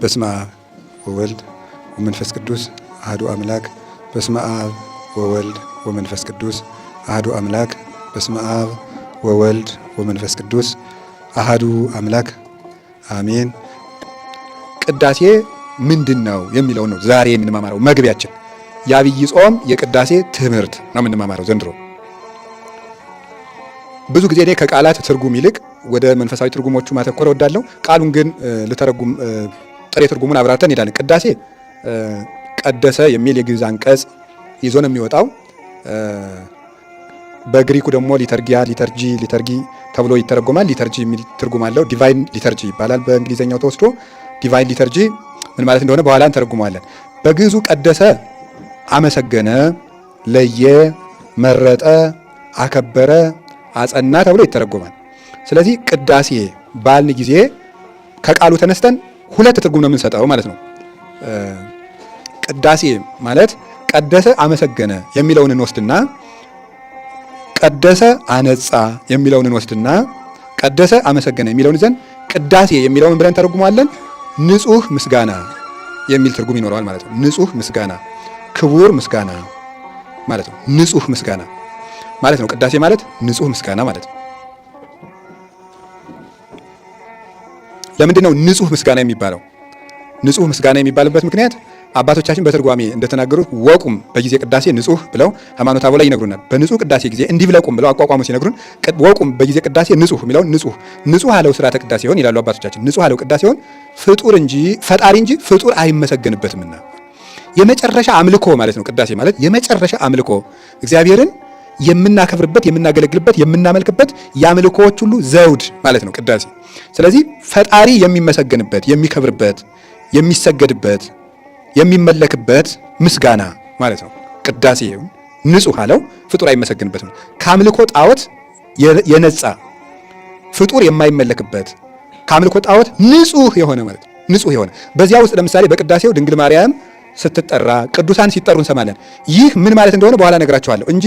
በስመ አብ ወወልድ ወመንፈስ ቅዱስ አሐዱ አምላክ። በስመ አብ ወወልድ ወመንፈስ ቅዱስ አሐዱ አምላክ። በስመ አብ ወወልድ ወመንፈስ ቅዱስ አሐዱ አምላክ አሜን። ቅዳሴ ምንድን ነው የሚለው ነው ዛሬ የምንማማረው። መግቢያችን የአብይ ጾም የቅዳሴ ትምህርት ነው የምንማማረው ዘንድሮ። ብዙ ጊዜ እኔ ከቃላት ትርጉም ይልቅ ወደ መንፈሳዊ ትርጉሞቹ ማተኮር እወዳለሁ። ቃሉን ግን ልተረጉም ጥሬ ትርጉሙን አብራርተን እንሄዳለን። ቅዳሴ ቀደሰ የሚል የግዕዝ አንቀጽ ይዞ ነው የሚወጣው። በግሪኩ ደግሞ ሊተርጊያ፣ liturgy፣ liturgy ተብሎ ይተረጎማል። Liturgy የሚል ትርጉም አለው። Divine liturgy ይባላል በእንግሊዝኛው ተወስዶ። Divine liturgy ምን ማለት እንደሆነ በኋላ እንተረጉመዋለን። በግዕዙ ቀደሰ አመሰገነ፣ ለየ፣ መረጠ፣ አከበረ፣ አጸና ተብሎ ይተረጎማል። ስለዚህ ቅዳሴ ባልን ጊዜ ከቃሉ ተነስተን ሁለት ትርጉም ነው የምንሰጠው ማለት ነው። ቅዳሴ ማለት ቀደሰ አመሰገነ የሚለውን እንወስድና፣ ቀደሰ አነጻ የሚለውን እንወስድና፣ ቀደሰ አመሰገነ የሚለውን ይዘን ቅዳሴ የሚለውን ብለን ተረጉመዋለን። ንጹህ ምስጋና የሚል ትርጉም ይኖረዋል ማለት ነው። ንጹህ ምስጋና፣ ክቡር ምስጋና ማለት ነው። ንጹህ ምስጋና ማለት ነው። ቅዳሴ ማለት ንጹህ ምስጋና ማለት ነው። ለምንድን ነው ንጹህ ምስጋና የሚባለው? ንጹህ ምስጋና የሚባልበት ምክንያት አባቶቻችን በትርጓሜ እንደተናገሩት ወቁም በጊዜ ቅዳሴ ንጹህ ብለው ሃይማኖተ አበው ላይ ይነግሩናል። በንጹህ ቅዳሴ ጊዜ እንዲህ ብለው ቁም ብለው አቋቋሙ ሲነግሩን ወቁም በጊዜ ቅዳሴ ንጹህ የሚለውን ንጹህ ንጹህ አለው ስርዓተ ቅዳሴ ይሆን ይላሉ አባቶቻችን። ንጹህ አለው ቅዳሴ ይሆን ፍጡር እንጂ ፈጣሪ እንጂ ፍጡር አይመሰገንበትምና የመጨረሻ አምልኮ ማለት ነው። ቅዳሴ ማለት የመጨረሻ አምልኮ፣ እግዚአብሔርን የምናከብርበት፣ የምናገለግልበት፣ የምናመልክበት የአምልኮዎች ሁሉ ዘውድ ማለት ነው ቅዳሴ። ስለዚህ ፈጣሪ የሚመሰገንበት፣ የሚከብርበት፣ የሚሰገድበት፣ የሚመለክበት ምስጋና ማለት ነው። ቅዳሴ ንጹህ አለው ፍጡር አይመሰገንበትም። ከአምልኮ ጣዖት የነጻ፣ ፍጡር የማይመለክበት፣ ከአምልኮ ጣዖት ንጹህ የሆነ ማለት ነው። ንጹህ የሆነ በዚያ ውስጥ ለምሳሌ በቅዳሴው ድንግል ማርያም ስትጠራ፣ ቅዱሳን ሲጠሩ እንሰማለን። ይህ ምን ማለት እንደሆነ በኋላ እነግራችኋለሁ እንጂ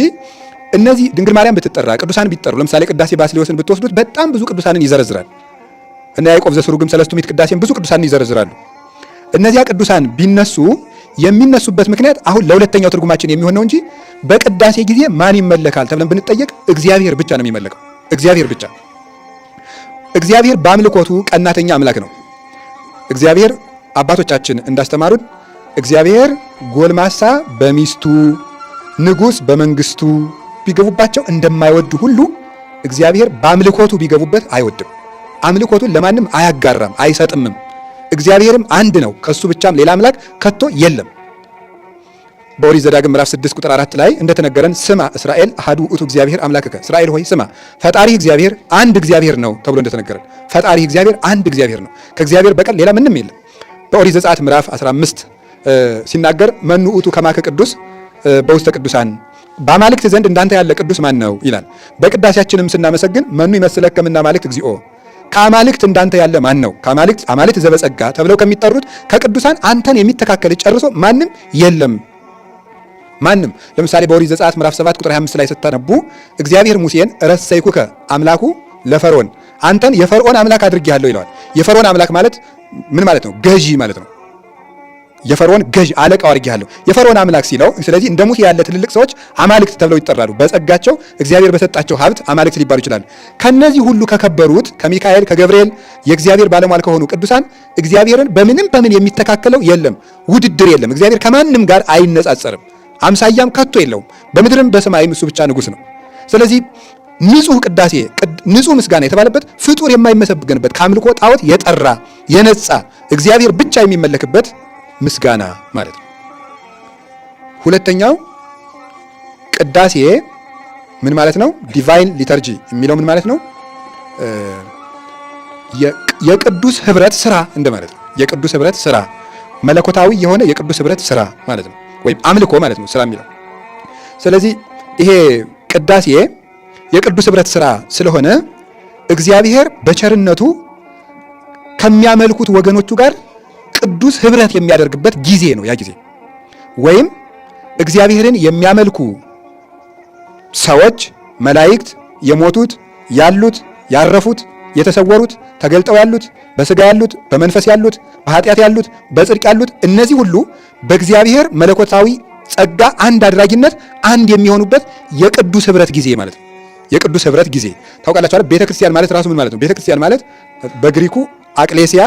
እነዚህ ድንግል ማርያም ብትጠራ፣ ቅዱሳን ቢጠሩ፣ ለምሳሌ ቅዳሴ ባስልዮስን ብትወስዱት በጣም ብዙ ቅዱሳንን ይዘረዝራል። እና ያዕቆብ ዘስሩግም ሰለስቱ ምዕት ቅዳሴን ብዙ ቅዱሳንን ይዘረዝራሉ። እነዚያ ቅዱሳን ቢነሱ የሚነሱበት ምክንያት አሁን ለሁለተኛው ትርጉማችን የሚሆን ነው እንጂ በቅዳሴ ጊዜ ማን ይመለካል ተብለን ብንጠየቅ እግዚአብሔር ብቻ ነው የሚመለከው። እግዚአብሔር ብቻ። እግዚአብሔር በአምልኮቱ ቀናተኛ አምላክ ነው። እግዚአብሔር አባቶቻችን እንዳስተማሩት እግዚአብሔር ጎልማሳ በሚስቱ፣ ንጉሥ በመንግስቱ ቢገቡባቸው እንደማይወድ ሁሉ እግዚአብሔር በአምልኮቱ ቢገቡበት አይወድም። አምልኮቱን ለማንም አያጋራም፣ አይሰጥምም። እግዚአብሔርም አንድ ነው፣ ከሱ ብቻም ሌላ አምላክ ከቶ የለም። በኦሪት ዘዳግም ምዕራፍ 6 ቁጥር 4 ላይ እንደተነገረን ስማ እስራኤል አሐዱ ውእቱ እግዚአብሔር አምላክከ፣ እስራኤል ሆይ ስማ ፈጣሪ እግዚአብሔር አንድ እግዚአብሔር ነው ተብሎ እንደተነገረን ፈጣሪ እግዚአብሔር አንድ እግዚአብሔር ነው፣ ከእግዚአብሔር በቀር ሌላ ምንም የለም። በኦሪት ዘጸአት ምዕራፍ 15 ሲናገር መኑ ውእቱ ከማከ ቅዱስ በውስተ ቅዱሳን፣ በአማልክት ዘንድ እንዳንተ ያለ ቅዱስ ማን ነው ይላል። በቅዳሴያችንም ስናመሰግን መኑ ይመስለከ እምነ አማልክት እግዚኦ፣ ከአማልክት እንዳንተ ያለ ማን ነው? ከአማልክት አማልክት ዘበጸጋ ተብለው ከሚጠሩት ከቅዱሳን አንተን የሚተካከል ጨርሶ ማንም የለም። ማንም። ለምሳሌ በኦሪት ዘጸአት ምዕራፍ 7 ቁጥር 25 ላይ ስታነቡ እግዚአብሔር ሙሴን ረሰይኩከ አምላኩ ለፈርዖን፣ አንተን የፈርዖን አምላክ አድርጌሃለሁ ይለዋል። የፈርዖን አምላክ ማለት ምን ማለት ነው? ገዢ ማለት ነው። የፈርዖን ገዥ አለቃው አድርጌሃለሁ። የፈርዖን አምላክ ሲለው፣ ስለዚህ እንደ ሙሴ ያለ ትልልቅ ሰዎች አማልክት ተብለው ይጠራሉ። በጸጋቸው እግዚአብሔር በሰጣቸው ሀብት አማልክት ሊባሉ ይችላሉ። ከነዚህ ሁሉ ከከበሩት ከሚካኤል፣ ከገብርኤል፣ የእግዚአብሔር ባለሟል ከሆኑ ቅዱሳን እግዚአብሔርን በምንም በምን የሚተካከለው የለም። ውድድር የለም። እግዚአብሔር ከማንም ጋር አይነጻጸርም። አምሳያም ከቶ የለውም። በምድርም በሰማይም እሱ ብቻ ንጉሥ ነው። ስለዚህ ንጹህ ቅዳሴ፣ ንጹህ ምስጋና የተባለበት ፍጡር የማይመሰገንበት፣ ከአምልኮ ጣዖት የጠራ የነጻ፣ እግዚአብሔር ብቻ የሚመለክበት ምስጋና ማለት ነው። ሁለተኛው ቅዳሴ ምን ማለት ነው? Divine liturgy የሚለው ምን ማለት ነው? የቅዱስ ህብረት ስራ እንደማለት ነው። የቅዱስ ህብረት ስራ፣ መለኮታዊ የሆነ የቅዱስ ህብረት ስራ ማለት ነው፣ ወይም አምልኮ ማለት ነው ስራ የሚለው። ስለዚህ ይሄ ቅዳሴ የቅዱስ ህብረት ስራ ስለሆነ እግዚአብሔር በቸርነቱ ከሚያመልኩት ወገኖቹ ጋር ቅዱስ ህብረት የሚያደርግበት ጊዜ ነው ያ ጊዜ። ወይም እግዚአብሔርን የሚያመልኩ ሰዎች፣ መላእክት፣ የሞቱት፣ ያሉት፣ ያረፉት የተሰወሩት፣ ተገልጠው ያሉት፣ በስጋ ያሉት፣ በመንፈስ ያሉት፣ በኃጢአት ያሉት፣ በጽድቅ ያሉት፣ እነዚህ ሁሉ በእግዚአብሔር መለኮታዊ ጸጋ አንድ አድራጊነት አንድ የሚሆኑበት የቅዱስ ኅብረት ጊዜ ማለት ነው። የቅዱስ ኅብረት ጊዜ ታውቃላችሁ አይደል? ቤተክርስቲያን ማለት ራሱ ምን ማለት ነው? ቤተክርስቲያን ማለት በግሪኩ አቅሌሲያ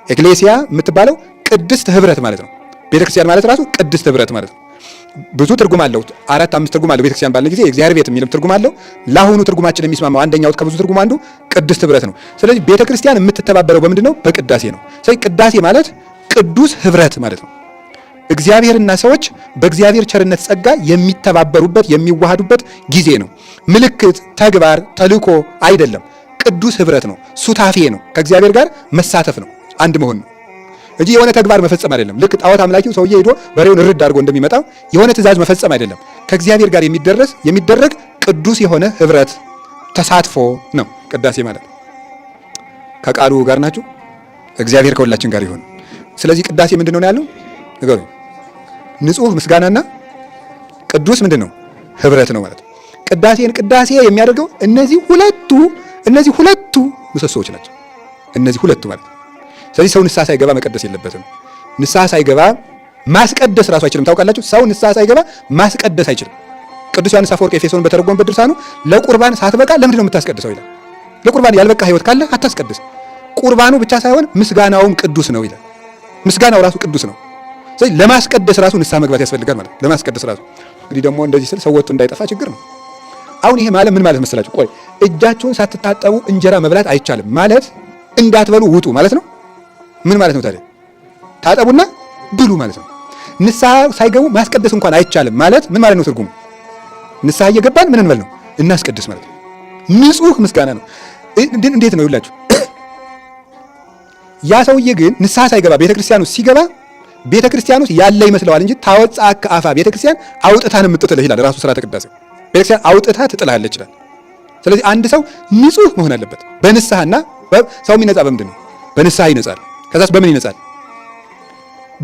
ኤክሌሲያ የምትባለው ቅድስት ኅብረት ማለት ነው። ቤተክርስቲያን ማለት ራሱ ቅድስት ኅብረት ማለት ነው። ብዙ ትርጉም አለው። አራት አምስት ትርጉም አለው። ቤተክርስቲያን ባልን ጊዜ የእግዚአብሔር ቤት የሚልም ትርጉም አለው። ለአሁኑ ትርጉማችን የሚስማማው አንደኛው ከብዙ ትርጉም አንዱ ቅድስት ኅብረት ነው። ስለዚህ ቤተክርስቲያን የምትተባበረው በምንድን ነው? በቅዳሴ ነው። ስለዚህ ቅዳሴ ማለት ቅዱስ ኅብረት ማለት ነው። እግዚአብሔርና ሰዎች በእግዚአብሔር ቸርነት ጸጋ የሚተባበሩበት የሚዋሃዱበት ጊዜ ነው። ምልክት፣ ተግባር፣ ተልእኮ አይደለም። ቅዱስ ኅብረት ነው። ሱታፌ ነው። ከእግዚአብሔር ጋር መሳተፍ ነው። አንድ መሆን ነው እንጂ የሆነ ተግባር መፈጸም አይደለም። ልክ ጣዖት አምላኪው ሰውዬ ሄዶ በሬውን እርድ አድርጎ እንደሚመጣው የሆነ ትእዛዝ መፈጸም አይደለም። ከእግዚአብሔር ጋር የሚደረስ የሚደረግ ቅዱስ የሆነ ኅብረት ተሳትፎ ነው ቅዳሴ ማለት። ከቃሉ ጋር ናችሁ። እግዚአብሔር ከሁላችን ጋር ይሁን። ስለዚህ ቅዳሴ ምንድን ነው ያለው? ንገሩኝ። ንጹህ ምስጋናና ቅዱስ ምንድን ነው? ኅብረት ነው ማለት ነው። ቅዳሴን ቅዳሴ የሚያደርገው እነዚህ ሁለቱ ምሰሶዎች ናቸው። እነዚህ ሁለቱ ማለት ነው። ስለዚህ ሰው ንስሐ ሳይገባ መቀደስ የለበትም። ንስሐ ሳይገባ ማስቀደስ ራሱ አይችልም። ታውቃላችሁ፣ ሰው ንስሐ ሳይገባ ማስቀደስ አይችልም። ቅዱስ ዮሐንስ አፈወርቅ ኤፌሶን በተረጎመበት ድርሳኑ ለቁርባን ሳትበቃ ለምንድን ነው የምታስቀድሰው ይላል። ለቁርባን ያልበቃ ሕይወት ካለ አታስቀድስ። ቁርባኑ ብቻ ሳይሆን ምስጋናውም ቅዱስ ነው ይላል። ምስጋናው ራሱ ቅዱስ ነው። ስለዚህ ለማስቀደስ ራሱ ንስሐ መግባት ያስፈልጋል ማለት ነው። ለማስቀደስ ራሱ እንግዲህ ደግሞ እንደዚህ ስል ሰው ወጡ እንዳይጠፋ ችግር ነው። አሁን ይሄ ማለት ምን ማለት መሰላችሁ? ቆይ እጃችሁን ሳትታጠቡ እንጀራ መብላት አይቻልም ማለት እንዳትበሉ ውጡ ማለት ነው። ምን ማለት ነው ታዲያ? ታጠቡና ብሉ ማለት ነው። ንስሐ ሳይገቡ ማስቀደስ እንኳን አይቻልም ማለት ምን ማለት ነው ትርጉሙ? ንስሐ እየገባን ምን እንበል ነው? እናስቀድስ ማለት ነው። ንጹህ ምስጋና ነው። እንዴት ነው ይላችሁ? ያ ሰውዬ ግን ንስሐ ሳይገባ ቤተክርስቲያን ውስጥ ሲገባ ቤተክርስቲያን ውስጥ ያለ ይመስለዋል እንጂ ታወጽአከ አፋ፣ ቤተክርስቲያን አውጥታ ነው የምትጥልህ ይላል ራሱ ስርዓተ ቅዳሴው። ቤተክርስቲያን አውጥታ ትጥልሃለች ይላል። ስለዚህ አንድ ሰው ንጹህ መሆን አለበት በንስሐና። ሰው የሚነጻ በምንድን ነው? በንስሐ ይነጻል። ከዛስ በምን ይነጻል?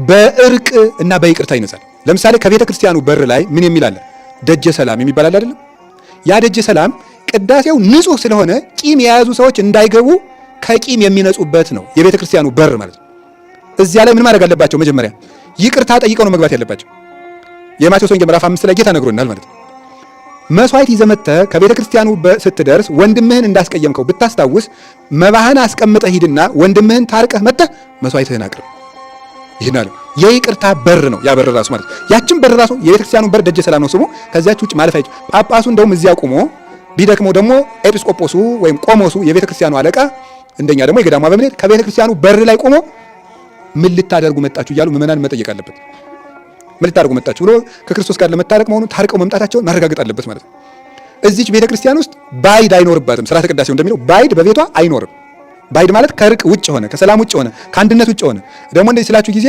በእርቅ እና በይቅርታ ይነጻል። ለምሳሌ ከቤተ ክርስቲያኑ በር ላይ ምን የሚል አለ? ደጀ ሰላም የሚባል አለ አይደለም? ያ ደጀ ሰላም ቅዳሴው ንጹህ ስለሆነ ቂም የያዙ ሰዎች እንዳይገቡ ከቂም የሚነጹበት ነው የቤተ ክርስቲያኑ በር ማለት ነው። እዚያ ላይ ምን ማድረግ አለባቸው? መጀመሪያ ይቅርታ ጠይቀው ነው መግባት ያለባቸው። የማቴዎስ ወንጌል ምዕራፍ 5 ላይ ጌታ ነግሮናል ማለት ነው። መስዋዕት ይዘህ መጥተህ ከቤተ ክርስቲያኑ ስትደርስ ወንድምህን እንዳስቀየምከው ብታስታውስ መባህን አስቀምጠህ ሂድና ወንድምህን ታርቀህ መጥተህ መስዋዕትህን አቅርብ። ይህን አለ። የይቅርታ በር ነው ያ በር ራሱ ማለት። ያችን በር ራሱ የቤተ ክርስቲያኑ በር ደጀ ሰላም ነው ስሙ። ከዚያች ውጭ ማለፍ አይችልም። ጳጳሱ እንደውም እዚያ ቆሞ ቢደክመው ደግሞ ኤጲስቆጶሱ ወይም ቆሞሱ የቤተ ክርስቲያኑ አለቃ፣ እንደኛ ደግሞ የገዳሙ አበምኔት ከቤተ ክርስቲያኑ በር ላይ ቆሞ ምን ልታደርጉ መጣችሁ እያሉ ምዕመናን መጠየቅ አለበት። ምን ልታደርጉ መጣችሁ ብሎ ከክርስቶስ ጋር ለመታረቅ መሆኑን፣ ታርቀው መምጣታቸውን ማረጋገጥ አለበት ማለት ነው። እዚች ቤተ ክርስቲያን ውስጥ ባዕድ አይኖርባትም። ስርዓተ ቅዳሴው እንደሚለው ባዕድ በቤቷ አይኖርም። ባዕድ ማለት ከእርቅ ውጭ ሆነ፣ ከሰላም ውጭ ሆነ፣ ከአንድነት ውጭ ሆነ። ደግሞ እንደዚህ ስላችሁ ጊዜ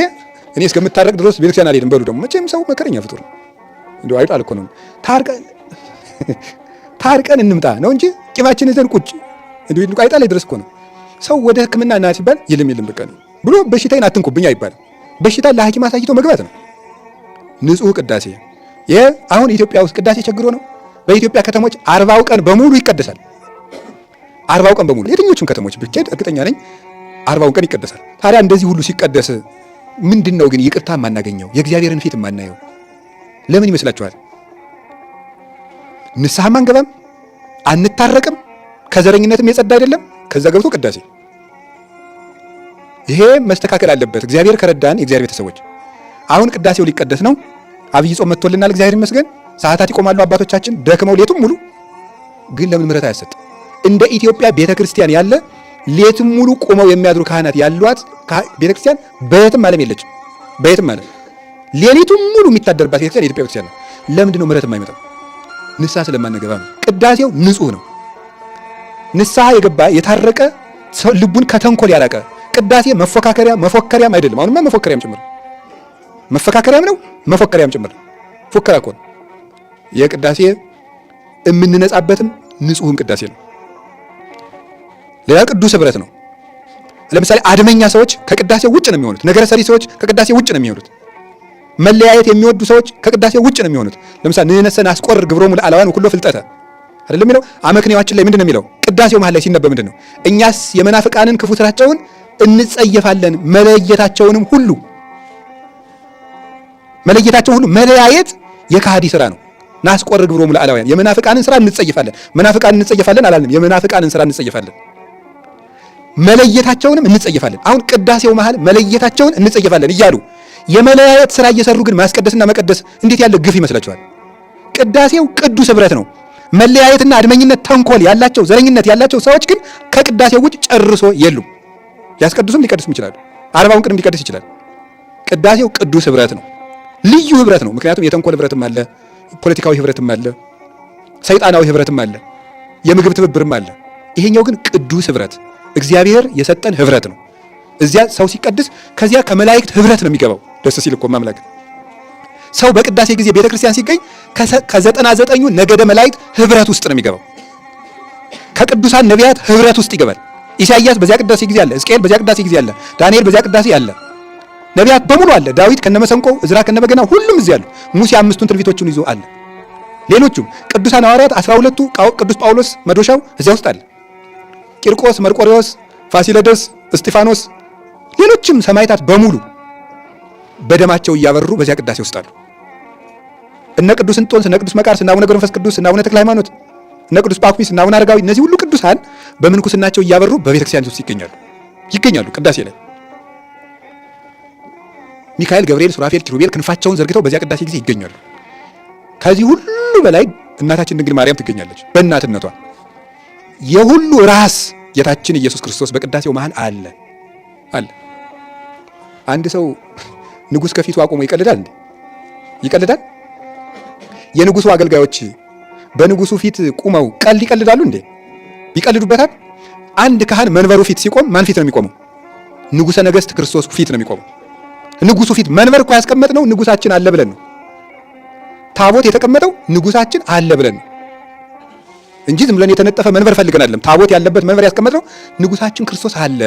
እኔ እስከምታረቅ ድረስ ቤተክርስቲያን አልሄድም በሉ። ደግሞ መቼም ሰው መከረኛ ፍጡር ነው። እንደው አይጣል እኮ ነው። ታርቀን ታርቀን እንምጣ ነው እንጂ ቂማችን ይዘን ቁጭ እንዲሁ አይጣል ድረስ እኮ ነው። ሰው ወደ ሕክምና ና ሲባል ይልም ይልም በቃ ብሎ በሽታዬን አትንኩብኝ አይባልም። በሽታ ለሐኪም አሳይቶ መግባት ነው። ንጹህ ቅዳሴ። ይሄ አሁን ኢትዮጵያ ውስጥ ቅዳሴ ቸግሮ ነው። በኢትዮጵያ ከተሞች 40ው ቀን በሙሉ ይቀደሳል። 40ው ቀን በሙሉ የትኞቹም ከተሞች ብትሄድ እርግጠኛ ነኝ 40ውን ቀን ይቀደሳል። ታዲያ እንደዚህ ሁሉ ሲቀደስ ምንድን ነው ግን ይቅርታ የማናገኘው፣ የእግዚአብሔርን ፊት የማናየው ለምን ይመስላችኋል? ንስሐም አንገባም፣ አንታረቅም፣ ከዘረኝነትም የጸዳ አይደለም። ከዛ ገብቶ ቅዳሴ። ይሄ መስተካከል አለበት። እግዚአብሔር ከረዳን የእግዚአብሔር ቤተሰቦች አሁን ቅዳሴው ሊቀደስ ነው። አብይ ጾም መጥቶልናል፣ እግዚአብሔር ይመስገን። ሰዓታት ይቆማሉ አባቶቻችን ደክመው ሌቱም ሙሉ። ግን ለምን ምሕረት አያሰጥም? እንደ ኢትዮጵያ ቤተክርስቲያን ያለ ሌቱም ሙሉ ቆመው የሚያድሩ ካህናት ያሏት ቤተክርስቲያን በየትም ዓለም የለችም። በየትም ዓለም ሌሊቱም ሙሉ የሚታደርባት ቤተክርስቲያን የኢትዮጵያ ቤተክርስቲያን ነው። ለምንድን ነው ምሕረት የማይመጣው? ንስሐ ስለማንገባ ነው። ቅዳሴው ንጹህ ነው። ንስሐ የገባ፣ የታረቀ፣ ልቡን ከተንኮል ያራቀ። ቅዳሴ መፎካከሪያ መፎከሪያም አይደለም። አሁንማ መፎከሪያም ጭምር፣ መፈካከሪያም ነው፣ መፎከሪያም ጭምር፣ ፉከራ እኮ ነው። የቅዳሴ የምንነጻበትም ንጹህም ቅዳሴ ነው። ሌላ ቅዱስ ህብረት ነው። ለምሳሌ አድመኛ ሰዎች ከቅዳሴ ውጭ ነው የሚሆኑት። ነገረ ሰሪ ሰዎች ከቅዳሴ ውጭ ነው የሚሆኑት። መለያየት የሚወዱ ሰዎች ከቅዳሴ ውጭ ነው የሚሆኑት። ለምሳሌ ንሕነሰ ናስቆር ግብሮሙ ለአላውያን ወኩሎ ፍልጠተ። አይደለም የሚለው? አመክንዮአችን ላይ ምንድን ነው የሚለው? ቅዳሴው መሃል ላይ ሲነበብ ምንድን ነው? እኛስ የመናፍቃንን ክፉ ስራቸውን እንጸየፋለን፣ መለየታቸውንም ሁሉ መለየታቸውን ሁሉ መለያየት የከሃዲ ስራ ነው። ናስቆር ግብሮሙ ለአላውያን የመናፍቃንን ስራ እንጸየፋለን። መናፍቃንን እንጸየፋለን አላልንም። የመናፍቃንን ስራ እንጸየፋለን፣ መለየታቸውንም እንጸየፋለን። አሁን ቅዳሴው መሃል መለየታቸውን እንጸየፋለን እያሉ የመለያየት ስራ እየሰሩ ግን ማስቀደስና መቀደስ እንዴት ያለ ግፍ ይመስላችኋል? ቅዳሴው ቅዱስ ህብረት ነው። መለያየትና አድመኝነት፣ ተንኮል ያላቸው ዘረኝነት ያላቸው ሰዎች ግን ከቅዳሴው ውጭ ጨርሶ የሉም። ሊያስቀድሱም ሊቀድሱም ይችላሉ። አርባውን ቅድም ሊቀድስ ይችላል። ቅዳሴው ቅዱስ ህብረት ነው፣ ልዩ ህብረት ነው። ምክንያቱም የተንኮል ህብረትም አለ፣ ፖለቲካዊ ህብረትም አለ፣ ሰይጣናዊ ህብረትም አለ፣ የምግብ ትብብርም አለ። ይሄኛው ግን ቅዱስ ህብረት እግዚአብሔር የሰጠን ህብረት ነው። እዚያ ሰው ሲቀድስ ከዚያ ከመላእክት ህብረት ነው የሚገባው። ደስ ሲል እኮ ማምላክ ሰው በቅዳሴ ጊዜ ቤተክርስቲያን ሲገኝ ከ99ኙ ነገደ መላእክት ህብረት ውስጥ ነው የሚገባው። ከቅዱሳን ነቢያት ህብረት ውስጥ ይገባል። ኢሳይያስ በዚያ ቅዳሴ ጊዜ አለ። ሕዝቅኤል በዚያ ቅዳሴ ጊዜ አለ። ዳንኤል በዚያ ቅዳሴ አለ። ነቢያት በሙሉ አለ። ዳዊት ከነመሰንቆው፣ እዝራ ከነበገና ሁሉም እዚህ አሉ። ሙሴ አምስቱን ትንቢቶቹን ይዞ አለ። ሌሎቹም ቅዱሳን ሐዋርያት 12ቱ፣ ቅዱስ ጳውሎስ መዶሻው እዚያ ውስጥ አለ። ቂርቆስ፣ መርቆሪዎስ፣ ፋሲለደስ፣ እስጢፋኖስ፣ ሌሎችም ሰማዕታት በሙሉ በደማቸው እያበሩ በዚያ ቅዳሴ ውስጥ አሉ። እነ ቅዱስ እንጦንስ፣ እነ ቅዱስ መቃርስ፣ እነ አቡነ ገብረ መንፈስ ቅዱስ፣ እነ አቡነ ተክለ ሃይማኖት፣ እነ ቅዱስ ጳኩሚስ፣ እነ አቡነ አረጋዊ፣ እነዚህ ሁሉ ቅዱሳን በምንኩስናቸው እያበሩ በቤተክርስቲያን ውስጥ ይገኛሉ ቅዳሴ ላይ። ሚካኤል፣ ገብርኤል፣ ሱራፌል፣ ኪሩቤል ክንፋቸውን ዘርግተው በዚያ ቅዳሴ ጊዜ ይገኛሉ። ከዚህ ሁሉ በላይ እናታችን ድንግል ማርያም ትገኛለች በእናትነቷ። የሁሉ ራስ ጌታችን ኢየሱስ ክርስቶስ በቅዳሴው መሃል አለ አለ። አንድ ሰው ንጉሥ ከፊቱ አቁሞ ይቀልዳል እንዴ? ይቀልዳል? የንጉሱ አገልጋዮች በንጉሱ ፊት ቁመው ቀልድ ይቀልዳሉ እንዴ? ይቀልዱበታል? አንድ ካህን መንበሩ ፊት ሲቆም ማን ፊት ነው የሚቆመው? ንጉሠ ነገሥት ክርስቶስ ፊት ነው የሚቆመው። ንጉሱ ፊት መንበር እኮ ያስቀመጥነው ንጉሳችን አለ ብለን ነው። ታቦት የተቀመጠው ንጉሳችን አለ ብለን ነው እንጂ ዝም ብለን የተነጠፈ መንበር ፈልገን አይደለም። ታቦት ያለበት መንበር ያስቀመጥነው ንጉሳችን ክርስቶስ አለ።